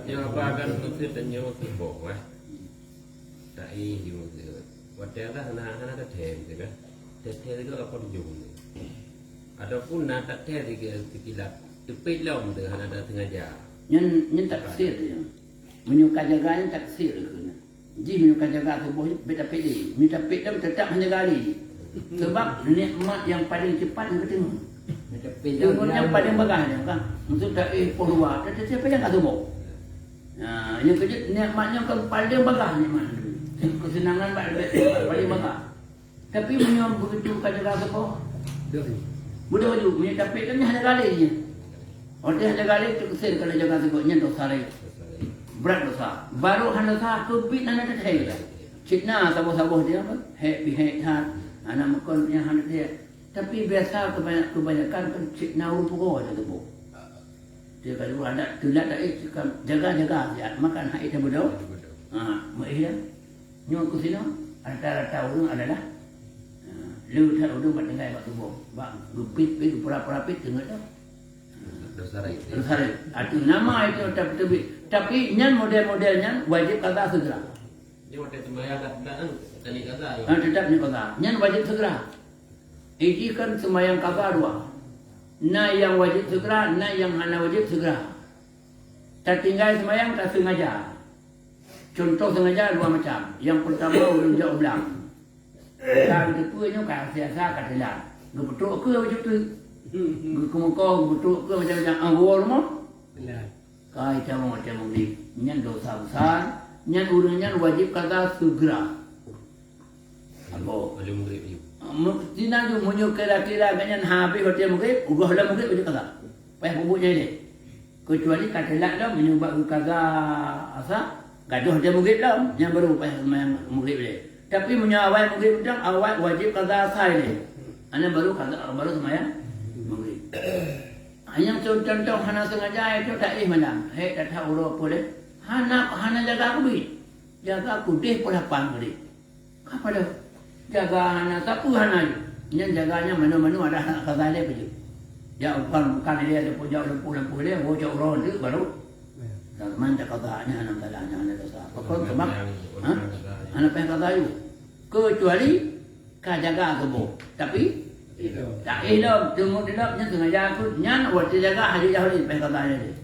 Nyoe apa kan meukeue tanyoe keuboh, eh. Taéh jeuet. Watèe Allah hana, hana tathèe meukeue kan. Tathèe sigoe ka pon jong. Ataupun na tathèe sigoe sikilap, teupet lom teuh hana tasengaja. Nyan, nyan taksir nyan. Meunyoe ka jaga nyan taksir keuh nyan. Ji meunyoe ka jaga tuboh nyan, bèk tapet lé. Meunyoe tapet lom teutap hana jaga lé. Sabab nikmat nyang paleng cepat nyang ka teungoh. Nikmat nyang paleng bagah nyan kan. Maksud taéh poh dua, tateutap paleng ka tuboh. Nah, nyang keujeuet nikmat nyoe kan paleng bagah nikmat. Keuseunangan bak leubeh paleng bagah. Tapi meunyoe begitu ka jaga saboh, mudah ju, meunyoe tapet kan hana galeh nyan. Watèe hana galeh, teukeuseun ka jaga saboh nyan dosa rayeuk. Brat dosa. Barô hana sah, keubiet hana teuthèe. Cit na saboh-saboh dia kan, hék pih hék that, aneuk meukon nyang hana teuthèe. Tapi biasa kebanyak-, kebanyakan kan cit na ureueng pugoe saboh. Dia kalau ada teulat dah, eh, cakap, jaga-jaga siat, makan hai teubeudôh. Ha, meu'éh ya. Nyoe keu sinoe, rata-rata ureueng adalah, ha, le that ureueng bak tinggai bak tuboh. Bak geupit-pit, geupura-pura pit, teungoh tu. Dosa rayeuk. Dosa rayeuk. Ateueh nama itu tak beuteubiet. Tapi nyan model-model nyan wajib qadha segera. Nyoe watèe seumayang dak, dak, kan, tadi qadha, ya? Ha, tetap ni qadha. Nyan wajib segera. Iji kan seumayang qadha dua. Na nyang wajéb seugeura, na nyang hana wajéb seugeura. Tatinggai seumayang ka seungaja. Cuntoh seungaja dua macam. Nyang peurtama, ureuëng jak u blang. Ka geuteupeue nyoe ka siasa ka teulat. Geupeutrok keue baju teuk. Geukeumeukong, geupeutrok keue macam-macam. Ah, geuwoe rumoh. Teulat. Ka itamong watée maghrib. Nyan dosa besar. Nyan ureuëng nyan wajéb kaza seugeura. Agoe. Baju maghrib laju. Mu-, sinan ju meunyoe kira-kira gobnyan habéh watée maghrib, ugoe lom maghrib baju kaza. Payah peubuet nyan ilée. Keucuali ka teulat lom, meunyoe bak geukaza asa, gadôh watée maghrib lom, nyan baru payah seumayang maghrib ilée. Tapi meunyoe awai maghrib mantong, awai wajéb kaza asa ilée. Nyan baru kaza, baru seumayang maghrib. Nyang contoh hana seungaja, itu taéh malam. Hék, that-that uroe puléh. Hana, hana jaga keubiet. Jaga kudeh pukon lapan tadi. Ka padahai jaga hana sapeue hana jih. Nyan jaga nyan manoe-manoe ada hak kaza lé peue jih. Jak bukan, bukan lé, ada pun jak lampu-lampu lé, wo jak uroe tu baru. Ya. Zaman tak kaza nyan hana masalah, nyan hana dosa. Pokok sebab, ha? Hana payah kaza yue. Kecuali ka jaga keuboh. Tapi, tak ilom, teungoh ilom, nyan sengaja aku, nyan watée jaga hari jahili, payah kaza lé.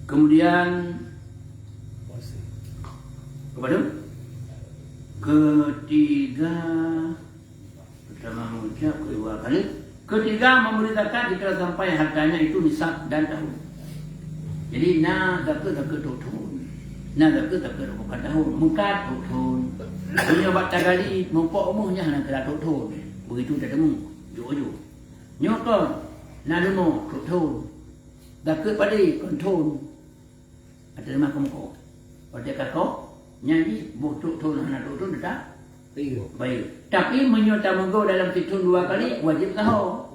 Kemudian, apa tu? Ketiga, pertama mengucap, kedua kali. Ketiga, memberi zakat jika sampai hartanya itu nisab dan tahun. Jadi, na zakat, zakat trok thon. Na zakat, zakat bukan tahun. Meukat trok thon. Meunyoe bak tagali, meumpok umu nyan hana kira trok thon. Begitu tateumu. Jok-jok. Nyoe kon, na leumo, trok thon. Dakeuet padé, kon thon. Ateurimong keu meuko. Watée ka ko, nyan jih boh trok thon hana trok thon teutap bayeue. Tapi meunyoe tameugoe dalam sithon dua kali, wajéb saho.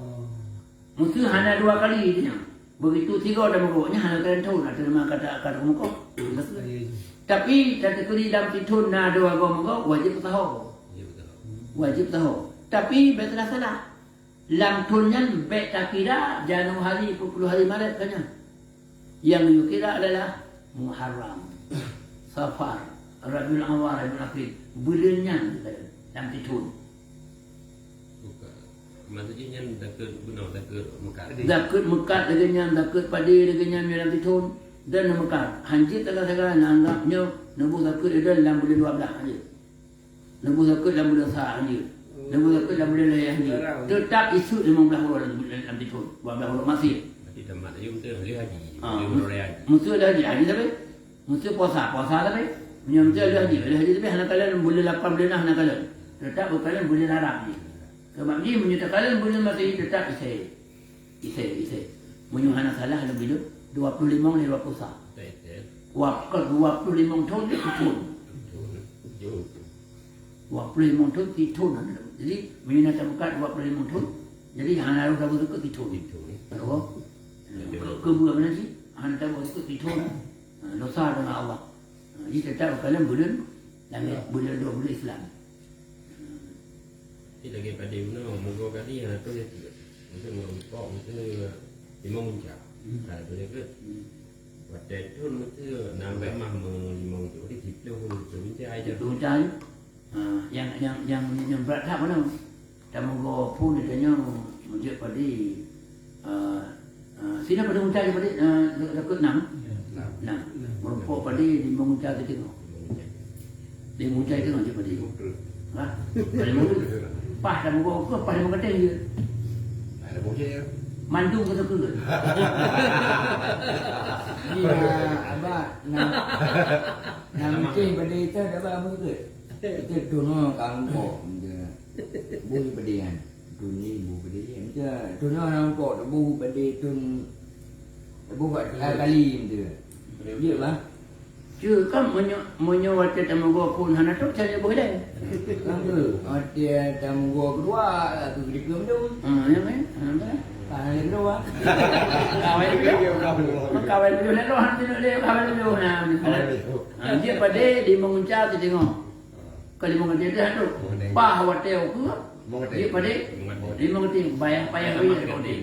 Meuseu hana dua kali nyan. Begitu sigoe tameugoe, nyan hana keu thon, ateurimong kata, kata meuko. Tapi tateukeuri dalam sithon na dua goe meugoe, wajéb saho. Wajéb saho. Tapi bèk salah-salah. Lam thon nyan bèk takira Januari, peuet ploh hari Maret ka nyan. Nyang geukira adalah Muharram, Safar, Rabiul Awal, Rabiul Akhir. Buleuen nyan lam sithon. Bukan. Maksud jih nyan dakeuet bunoe, dakeuet meukat. Dakeuet meukat lagèe nyan, dakeuet padé lagèe nyan lam sithon. Dan meukat. Hanjeuet salah-salah na anggap nyoe neuboh dakeuet lam buleuen dua blah hanjeuet. Neuboh zakeuet lam buleuen sa hanjeuet. Neuboh zakeuet lam buleuen layah hanjeuet. Teutap isut limong blaih uroe lam, lam sithon. Dua blaih uroe masih. Berarti tamat ayum tu lheueh haji. Ah, lheueh uroe raya haji. Meuseu lheueh haji, haji sabe. Meuseu puasa, puasa sabe. Meunyoe meuseu lheueh haji, lheueh haji sabe hana kalon buleuen lapan buleuen hana kalon. Teutap beukalon buleuen Arab jih. Sabab jih meunyoe takalon buleuen Masehi teutap isai. Isai, isai. Meunyoe hana salah lam buleuen dua ploh limong lé dua ploh sa. Wap-, dua ploh limong thon, sithon. Dua ploh limong thon, sithon. Jadi, meunyoe na tameukat dua ploh limong thon, jadi hana harôh saboh seukeut sithon. Sithon. Tahu? Keu, keu buah mana sih? Hana saboh seukeut sithon. Ha, dosa dengan Allah. Ha, jadi tetap dalam buleuen, dalam buleuen dua buleuen Islam. Jadi lagèe padé bunoe, meugoe kali hana trok jatuh. Mungkin meurumpok, mungkin limong munca. Hmm. Hana trok jatuh. Hmm. Watèe thon meusti nambah mah meulimong tu, jadi siploh pun betul munca aja. Betul munca aja. Ha, nyang, nyang, nyang, nyang brat that mana? Tameugoe phon geutanyoe meujeuet padé, eh, eh, sinoe padé munca jih padé, eh, dakeuet nam? Ya. Nam. Nam. Nam. Meurumpok padé limong munca geutanyoe. Limong munca geutanyoe jeuet padé. Betul. Ha? Padé limong tu. Pah tameugoe keu pah limong gaténg jeuet. Ada bocah ya. Mandum keu takheun. Iya, abah, nam, nam mungkin padé itu ada abah mungkin. Itu tunoe ka meurumpok. Boh padé nyan. Thon nyoe boh padé nyan. Thon nyoe hana meurumpok, boh padé thon, boh bak tiga kali tu. Jeuet bah. Jeuet kan meunyoe, meunyoe watèe tameugoe phon hana trok, cara boh ilèe. Kan tu. Watèe tameugoe keudua, aku keudikeue mandum. Ha, ya kan? Ha, kan? Tangan lé keudua. Kawai dulu. Kawai dulu, lalu hana tunjuk lé, kawai dulu. Nah, ha, jeuet padé limong munca teudeungoe. Ka limong gaténg tu. Limong gaténg. Pah watèe ukeue, limong gaténg. Jeuet padé? Limong gaténg. Limong gaténg. Payah, payah, payah, limong gaténg.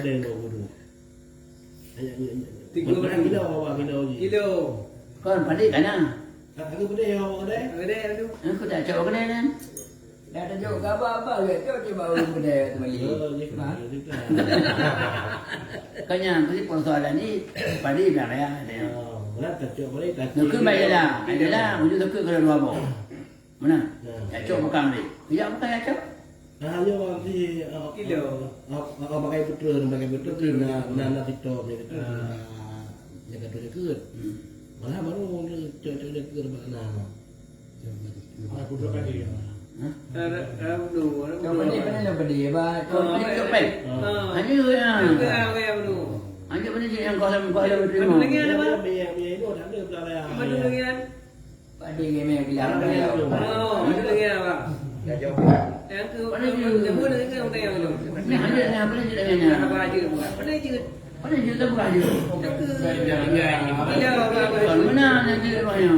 Padé ngon guru. Tiga belas kilo, awak kilo ji. Kilo. Kon padé kana? Tak kena pedih ya, awak kedai. Kedai tu. Aku tak cok kedai kan. Dah ada jawab khabar apa ke? Cok je baru kedai tu balik. Oh, ya, ha? Ya, ya. Kanya, tu persoalan ni, padé dah raya dia. Oh, berat tak cok balik, tak. Nak ke cok. Bayar dah. Ada dah, ujung tak ke kalau dua boh. Mana? Ya. Ya, cok bukan ni. Ya, bukan ya, cok. Nah, ya, orang si, uh, kilo. Uh, uh, uh, pakai putra, pakai putra, putra. Nah, nah, nah, kita punya putra. Ah. Nah, dia kata dia ke. Hmm. Malah baru dia cok-cok dia ke, mana? Ah, putra kaki dia. Hah? Ada, ada dua, ada dua. Cok pedih, mana yang pedih, bah? Cok pedih, cok pedih. Ah. Hanya ya. Ada, ada, ada dua. Hanya mana je yang kau dalam, kau dalam terima. Ada lagi ada, bah? Ya, ya, ya, ya, ada, ada, ada. Ada lagi ada. Padé geuh mé bilang. Oh, itu lagi apa? Yang tu, mana dia? Yang mana dia? Yang mana dia? Ni hanya ni apa ni dia ni? Apa aja? Apa aja? Mana dia tu bukan dia? Itu. Tidak apa-apa. Mana dia dia mana?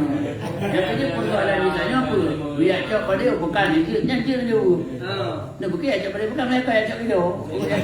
Yang kerja persoalan misalnya apa? Biar cok pada bukan dia, yang dia tu. Ha. Nak bukit cok pada bukan mereka yang cok dia. Tidak.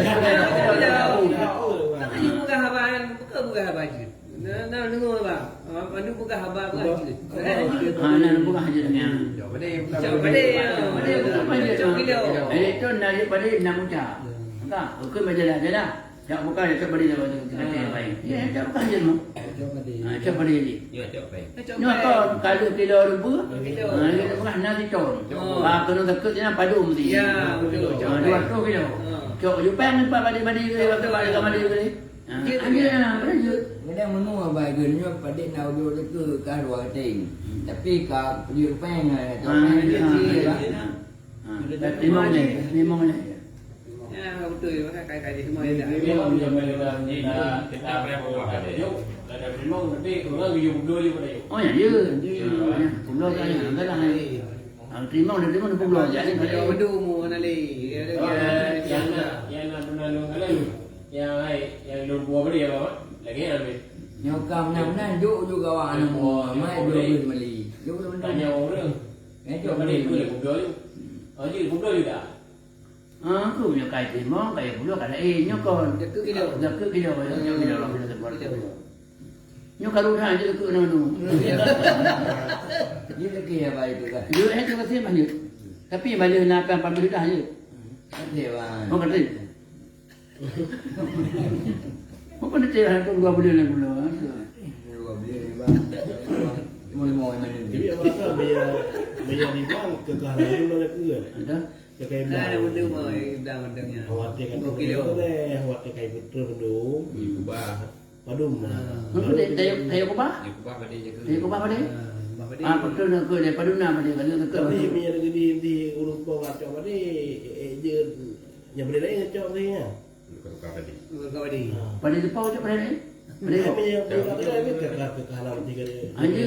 Ini bukan apa, bukan, bukan apa aja. Nah, nah, dengar, bang. Ah, mana peugah haba, peugah je. Peugah je. Ha, nah, peugah je dengan. Cok padé, ya. Cok padé, ya. Cok padé, ya. Cok kilo. Eh, tu nak je padé, nak muka. Ya. Maka, hukum berjalan-jalan. Cok bukan, cok padé, cok padé, cok padé, baik. Ya, cok bukan je, no. Cok padé. Ha, cok padé je. Ya, cok padé. Cok padé. Nyoe kon, kalau kilo rupa, kilo. Ha, dia peugah enam ton. Oh. Ha, kena takut dia padum mesti. Ya, betul. Ha, cok padé. Dua ratus kilo. Ha. Cok, you payah nampak padé-padé ke, betul, betul. Padé-padé ke. Ha, jeuet, anjing, ha, betul, jeuet. Kadang meunyoe bak geuh nyoe padé na ujoe teuka ka dua gateng. Tapi ka peujeuet péng, ha, atau péng ha, jeuet, ha, jeuet, ha. Ha, limong lé, limong lé. Ya, betul, maka kai-kai di semua ya. Oh, ya, ya. Teurimong dah, dah, dah, dah. Betul, mu, na lé. Ya, ya, ya. Nyang hai, nyang lôn buah beli apa, Mak? Lagèe nyan, Mak. Nyoe ka meunan-meunan, jok, jok gawak aneuk muda, mai jok beli. Jok beli. Tanya orang. Eh, jok beli. Kubloe. Oh, jadi kubloe juga. Ah, aku punya kai timong, kai kubloe, kada, eh, nyoe kon. Jaku kilo. Jaku kilo, nyoe kilo, kilo sebuah kilo. Nyoe karu dah, jaku nama tu. Dia lagi ya, baik tu kan. Dia, eh, tu kasih banyak. Tapi balik nak akan pamit dah je. Kasih, bang. Oh, kasih. Apa nanti dah tu dua bulan lagi pula, ha? Dua bulan lagi, bang. Cuma lima orang mana ni? Jadi, apa rasa biar, biar di bank ke kah lain mana ke kan? Ada? Jagai Nah, ada bendung, oh, eh, dah bendungnya. Khawatir kan Dua kilo. Boleh, khawatir kai betul bendung. Kubah. Padum. Ah. Mana dia, dia, dia kubah? Dia kubah pada jaga. Dia kubah pada? Ah, kubah pada. Ah, betul nak ke dia padum nak pada, kalau nak ke. Tapi, mi ada di, di urut bawah cok pada, eh, eh, je, yang boleh lain cok ni, ya. Bukan, bukan pada. Bukan pada. Ah. Pada depan cok pada ni? Pada depan. Kami yang bukan pada ni, ke, ke, ke halam tiga dia. Aja.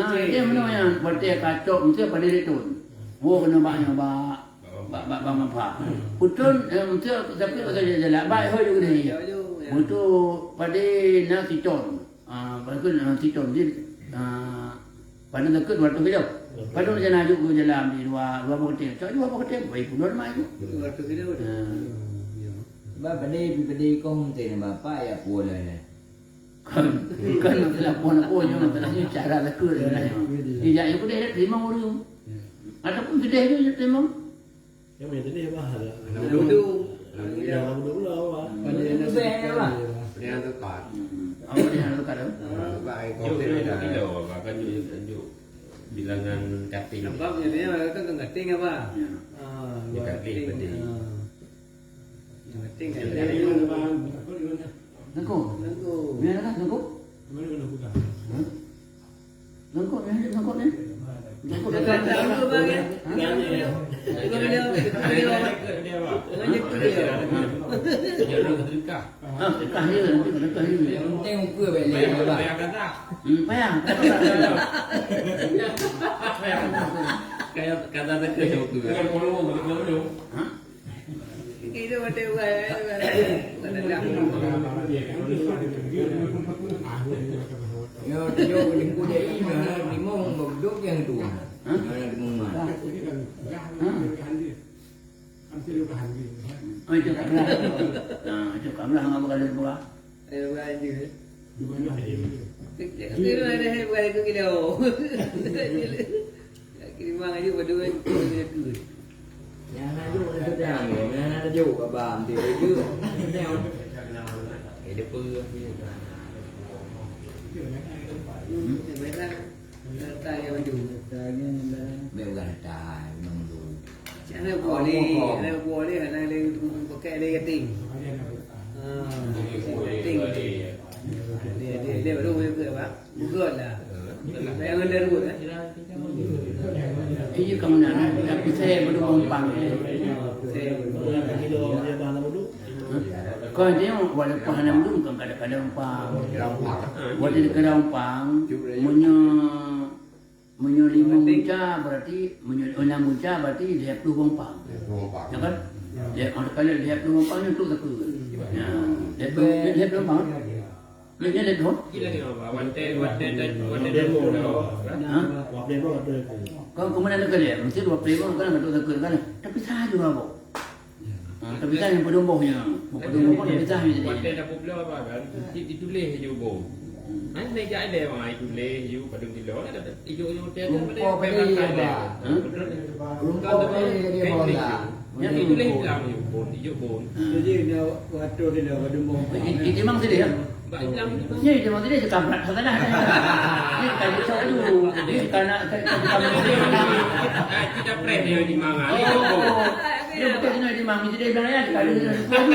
Ah, dia mana yang berarti kacok, mesti pada dia tu. Oh, kena banyak, bak. Bak, bak, bak, bak, bak. Putun, eh, untuk, tapi pasal jalan, jalan. Baik, hoi, juga ni. Betul, pada na siton. Ah, baik, na siton. Jadi, ah, pada dekat dua ratus kilo. Pada jalan aju ke jalan di dua, dua puluh kilo. Cak dua puluh kilo, baik, puluhan mai tu. Dua ratus kilo. Ah. Ba, pada, pada kong teh, bapak ya, pula ya. Kan, kan, masalah pun apa, cuma masalahnya cara laku dia. Tidak, ya, boleh terima orang. Ataupun sedih je terima. Yang mana tadi, apa? Ada. Ada wudu. Ada wudu. Yang wudu pula, apa? Ada yang lebih, apa? Ada yang dekat. Apa dia yang dekat tu? Dekat air kopi dah. Kilo, apa? Kan juk, juk bilangan kating. Nampak je dia, kan kating apa? Ya. Ah, dia kating, kating. Ah. Kating kan. Dia ada yang Nangkok? Nangkok. Ni ada nangkok? Mana kena pegang? Hah? Nangkok ni, nangkok ni? Nangkok ni. Nangkok, nangkok, bang, ya. Hah? Nangkok dia, nangkok dia. Nangkok dia. Jangan sedekah. Ha, sedekah dia, nanti sedekah dia. Yang penting muka baik dia, bang. Payah kata. Hmm, payah. Kayak kata teka jauh tu. Bukan polong, bukan polong. Ha? Itu ada orang, ada orang. Ya, dia boleh kuliah ini, mana limong, bedok yang tu. Ha? Mana limong mana? Ha? Oh, itu kabrah. Nah, itu kabrah, apa kali buah? Ada buah je. Itu ada buah itu kilo. Kirimang aja berdua, berdua tu. Yang nak jauh, nak sedang, yang nak jauh, abang, dia tu. Eh, dia pergi. Hmm, dia merah. Letak yang tu. Letak yang dalam. Baik orang letak, memang tu. Cara boleh, cara boleh, ada yang pakai ada yatim. Ah, yatim. Dia, dia, dia baru boleh buka, Pak. Buka lah. Bayang anda dulu, eh. Iya, kamu nak, tapi saya belum mumpang. Saya belum. Kau dia walaupun hana mumpang, kadang-kadang mumpang. Walaupun kadang mumpang, munyo Meunyoe limong gunca, berarti, meunyoe enam gunca, berarti lhèe ploh gompang. Lhèe ploh gompang. Ya kan? Lhèe, kalau lhèe ploh gompang nyan trôk sapeue. Ya. Lhèe ploh, lhèe ploh gompang. Nyan lhèe ploh. Kira-kira, Wan Teng, Wan Teng, Wan Teng. Ha? Kan keumudian kali, mesti dua puluh ribu kan, betul sapeue kan. Tapi saja, Abang. Ha, tapi kan nyang padum boh nyan. Padum boh pun tapi sah nyan jadi. Watèe tapeuplôh apa kan? Di, dituléh ju boh. Hana jak ilèe, ha, dituléh ju padum kilo lah. Ijo-ijo hotel kan. Rumpok pada padi, ya, Pak. Ha? Rumpok pada dia bola. Nyang dituléh ilang ju boh, ijo boh. Ha. Jadi, dia waktu dia padum boh. Di, di, di mang sini, ya? Bak ilang tu. Ni dia mesti dia sekamrat salah. Ni kan dia cakap dulu. Ni kan nak, kan, kan, kan. Ah, kita prank dia di mana? Oh. Dia bukan kena di mana, dia bilang ya, kalau dia ada pun.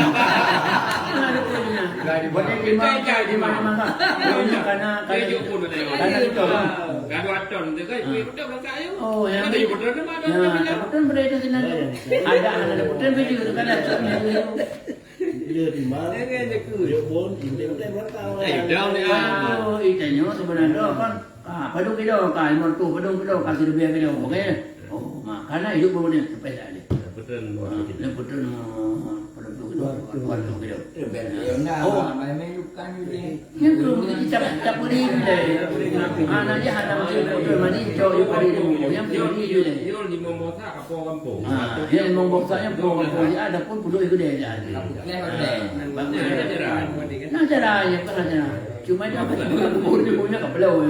Ada pun dia. Buat dia di mana, di mana, mana. Dia karena, karena dia tu. Gaduh aton tu kan, dia betul belakang ayo. Oh, yang dia betul tu mana? Ya, betul berada di sana. Ada, ada betul baju tu kan, ada. Bila timang, Jangan jaku. Dia pun, dia pun tak berantau. Eh, dah ni, ah. Oh, itanyo sebenarnya kan. Ah, padum kilo ka, lima ratus, padum kilo ka, seribu kilo. Okey. Oh, makana hidup baru ni sampai dah ni. Betul. Ah, ni betul, ah, padum kilo, dua ratus kilo. Eh, ben, ya, nah, oh. Main-main bukan ni. Nyan tu, meusti cap, cap beri je lé. Ha, na jih hana meusti foto mani, cok je beri dulu. Nyan meusti beri je lé. Nyoe limong bosak, apo kampung? Ha, nyan limong bosak nyan apo kampung. Ya, ada pun puluh ikut dia je. Bagus. Na cara, ya, bukan na cara. Cuma dia apa tu, bukan dia punya kapal.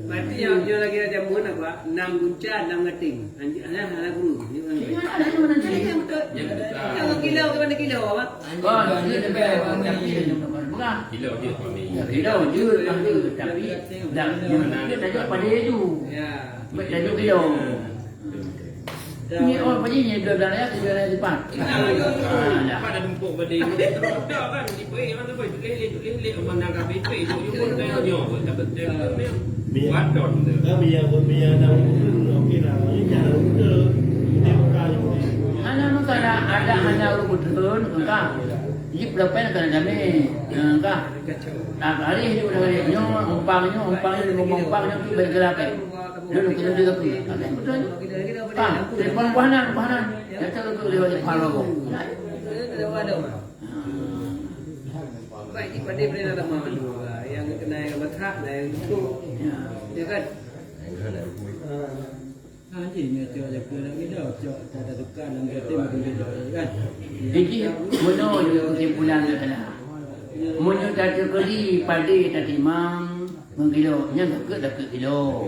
Berarti yang, yang lagi ada pun apa? Enam gunca, enam gating. Anjing, hana, hana guru. Ini orang lain. Iya, ada tu nanti. Iya, betul. Yang kilo ke mana kilo, apa? Kan, dia lebih, tapi dia tak pernah. Kilo je, Pak Min. Ya, kilo je, tapi dah, dia tak ada pada dia tu. Ya. Buat dah tu kilo. Ni, oh, apa ni? Ni dua belas ayat, dua belas ayat depan. Ah, dah. Pada tumpuk berdiri. Terus dah kan, di pui, orang tu pui, tulis, tulis, tulis, orang dah habis, tulis, tulis, tulis, tulis, tulis, tulis, tulis, tulis. Buat don tu. Kan biar, biar dah betul, okey lah. Ini jangan betul. Dia bukan. Hana masalah, ada hana urut betul, enggak. Ji pelapen kan kami, enggak. Tak hari ni udah hari. Nyoe, umpang nyoe, umpang nyoe, lima umpang nyoe, tu bagi gelap, eh. Dia nak kena dia tu. Ada betul. Ah, telepon Buhnan, Buhnan. Dia cakap tu lewat Palo. Baik, ni pandai boleh nak tamah dulu lah. Yang kena yang berhak lah, yang tu. Ya. Ya kan? Ah. Ha, jih nyoe cok jaku lagi dah. Cok tak ada tukar dalam kata makin beda kan. Jadi, meunoe juga kesimpulan kata. Meunyoe tateukeli padé tatimang ngon kilo, nyan takeuet-takeuet kilo.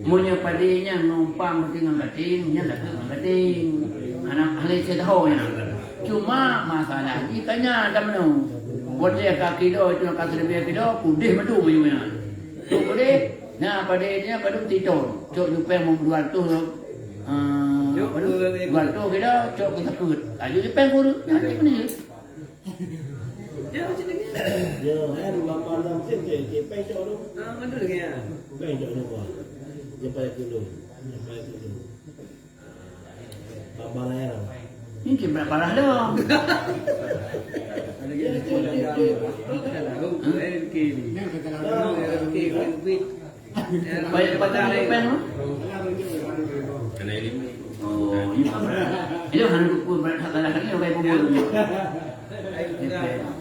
Meunyoe padé nyan ngon umpang meuti ngon kating, nyan takeuet ngon kating. Hana ahli seudaho nyan. Cuma masalah jih ka nyan tameunoe. Watèe ka kilo, itu ka siribèe kilo, pudeh madu meunyoe nyan. Tu pudeh, na padé nyan padum titon. Cok jupeng meuh dua ratus, ah, dua ratus kilo, cok keu takeuet. Aju jupeng kureueng, nyan jih meunan. Ya, macam ni. Ya, kan, bapa dalam mesin tu, okey, peng cok tu. Ah, mana lagi ya? Peng cok tu, Pak. Dia payah dulu. Dia payah dulu. Bapa layan. Ini cuma parah dong. Ada lagi. Okey, okey, okey. Baik, patah lipeh tu. Kena ilmu. Oh, ini apa? Ini hana dukung berat hak kalah ni, orang ibu.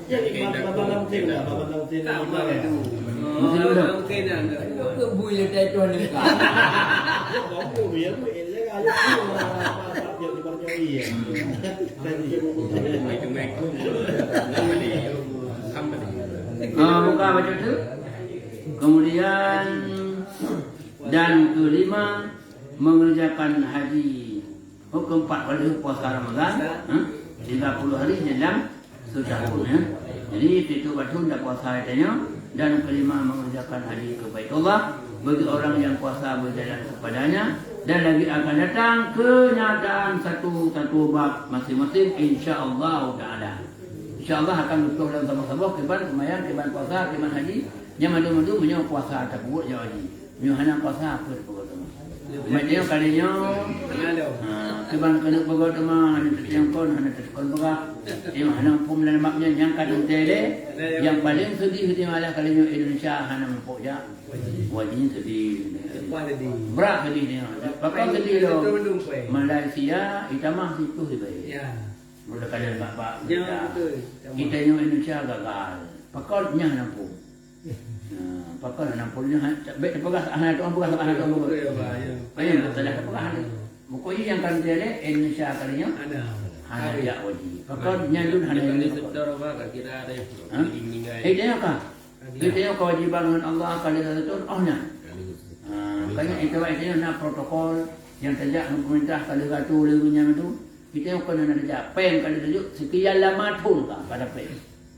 Jadi, bapa dalam mesin dah, bapa dalam mesin dah. Mesti dulu. Apa bui dia tak tuan ni? Bapa bui ya, bui. Ah, buka baca tu. Kemudian, dan kelima, mengerjakan haji. Oh, keempat kali puasa Ramadan, ha? Tiga puluh hari dalam setahun, ya. Jadi, itu batul dah puasa katanya. Dan kelima, mengerjakan haji ke Baitullah bagi orang yang kuasa berjalan kepadanya. Dan lagi akan datang kenyataan satu-satu bab masing-masing, insya Allah Ta'ala. Insya Allah akan betul dalam saboh-saboh, kiban semayang, kiban puasa, kiban haji. Nyang madu-madu meunyoe puasa tapeubuet jawab haji. Meunyoe hana puasa, apa tapeubuet teuma? Macam nyoe kali nyoe, ha, kiban keuneuk peugah teuma, hana teuteungkon, hana teuteukon peugah. Nyoe hana phon lam mak nyan, nyang ka teuntèe lé. Nyang paleng seudih di malah kali nyoe Indonesia hana muphom jak. Wah, jih seudih. Brat seudih nyoe. Pakon seudih lom. Malaysia itamah siplôh ribèe. Ya. Mula kalian bak-bak. Ya, betul. Kita nyoe Indonesia gagal. Pakon nyan hana phon. Nah, pakon hana phon nyoe, bèk tapeugah hana tuan peugah, hana tuan peugah. Betul, ya, Pak, ya. Banyak tak salah tapeugah ni. Buku ini yang kan dia leh, Indonesia kali nyoe. Ada. Hana jak haji. Pakon nyan lôn hana. Dia kali setor apa, tak kira ada. Ha? Meninggal. Eh, dia ka? Dia tengok kewajiban ngon Allah kali satu tahun, oh nyan. Ha, makanya itu, itu na protokol yang tajak ngon pemerintah kali satu lé nyan tu. Kita yang kena nak jak peng kali tujuh, sekian lama thon ka pada peng.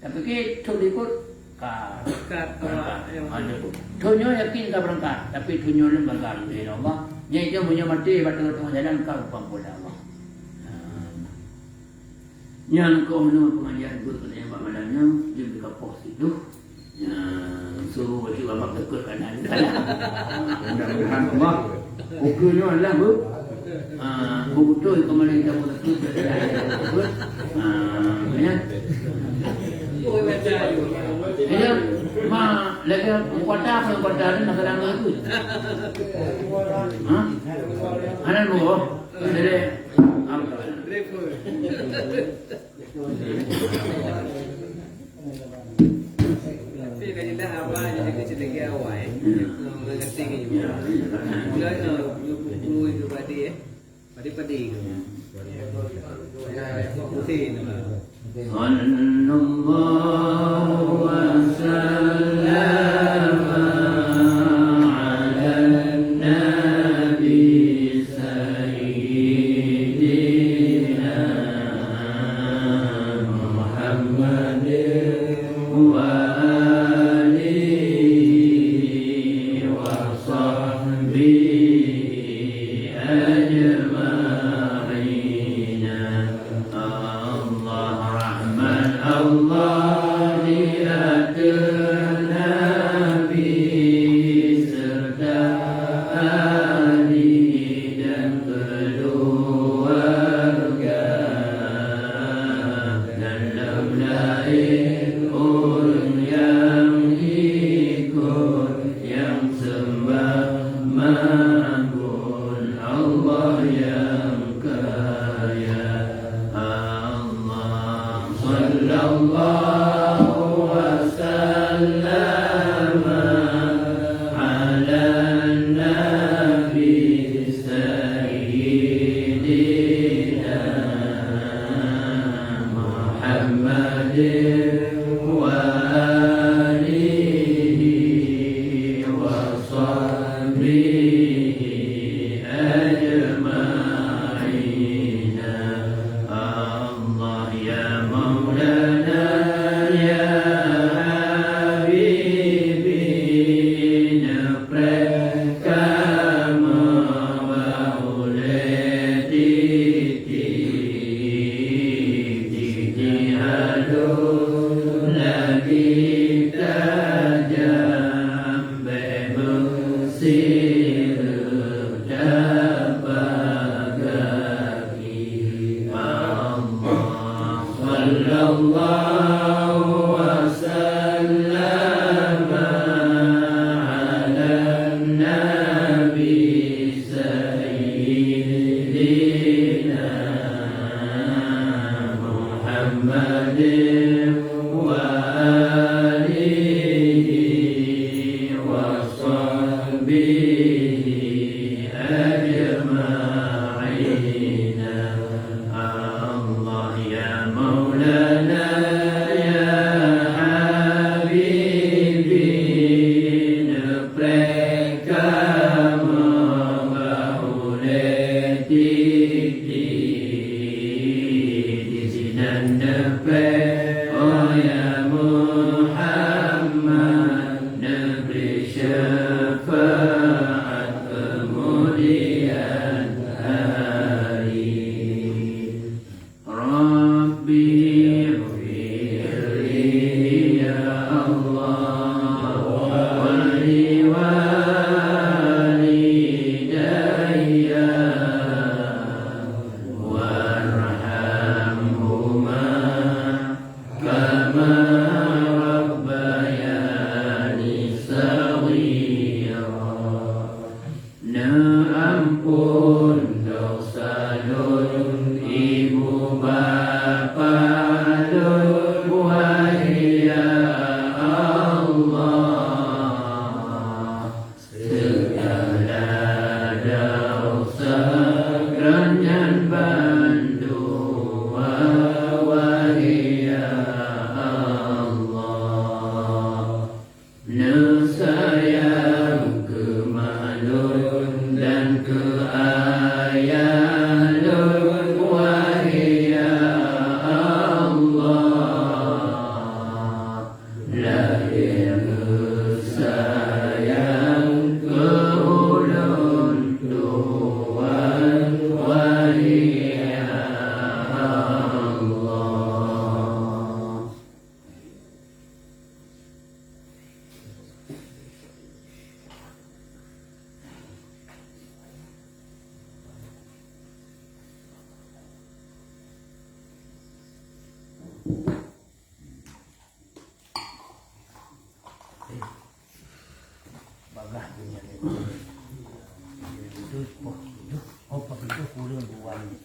Tapi ke thon ikut ka. Berangkat, berangkat. Awak yang ha, tu. Thon nyoe yakin ka berangkat, tapi thon nyoe lom gagal di Allah. Nya itu meunyoe maté bak tengah-tengah jalan ka umpam bola Allah. Ha. Nyan keuh nyoe pengajian buet keuneuk bak malam nyoe, jeuet beukapoh situ. Nyan, suruh baca babak teukot kanan. Mudah-mudahan Allah. Ukeue nyoe adalah bu-, ah, beutôi keumalai kamoe teukot. Ah, ya. Ya, ma, lagèe kuata, kuata ni nak kena tu. Ha? Hana bu. Jadi, apa? Tapi kan indah apa aja kita cerita ke awal, eh. Mengerti ke juga. Mula, eh, dua puluh itu padi, eh. Padi-padi ke. Putih nama. صلى الله وسلم على النبي سيدنا محمد وآله وصحبه أجمعين. ahli dan keluarga, dan lam laén ureuëng nyang ikot, nyang sembah makbul Allah nyang kaya. Allah, sallallahu wa sallama ala nabi sayyidina Muhammadin wa alihi wa sahbihi ajma'in. Allah ya Maulana ya Habibi, neupreh kamoe bak ulée tieb-tieb, tieb-tieb halôh lagée tajam, bék meusireuk daba gaki. Allah, sallallahu wa sallama ala nabi sayyidina Muhammadin wa alihi wa sahbihi ajma'in. Allah ya Maulana ya Habibi, neupreh kamoe bak ulée tieb-tieb, disinan neupreh, oh ya Muhammad, neubri syafaat keumuliaan hari. Rabbi ighfirli ya Allah, wa liwalidayya, warhamhuma kama rabbayani shaghira. Neuampon desya lôn, ibu bapa lôn, wahai ya Allah. Seugala desya geuhnyan bandum, wahai ya Allah. Neusayang keu mak lôn dan keu ayah lôn, wahai ya Allah. Lagée neusayang keu ulôn tuan, wahai ya Allah. Bagah dunia ni. Itu, oh, itu, oh, itu kurang dua ni.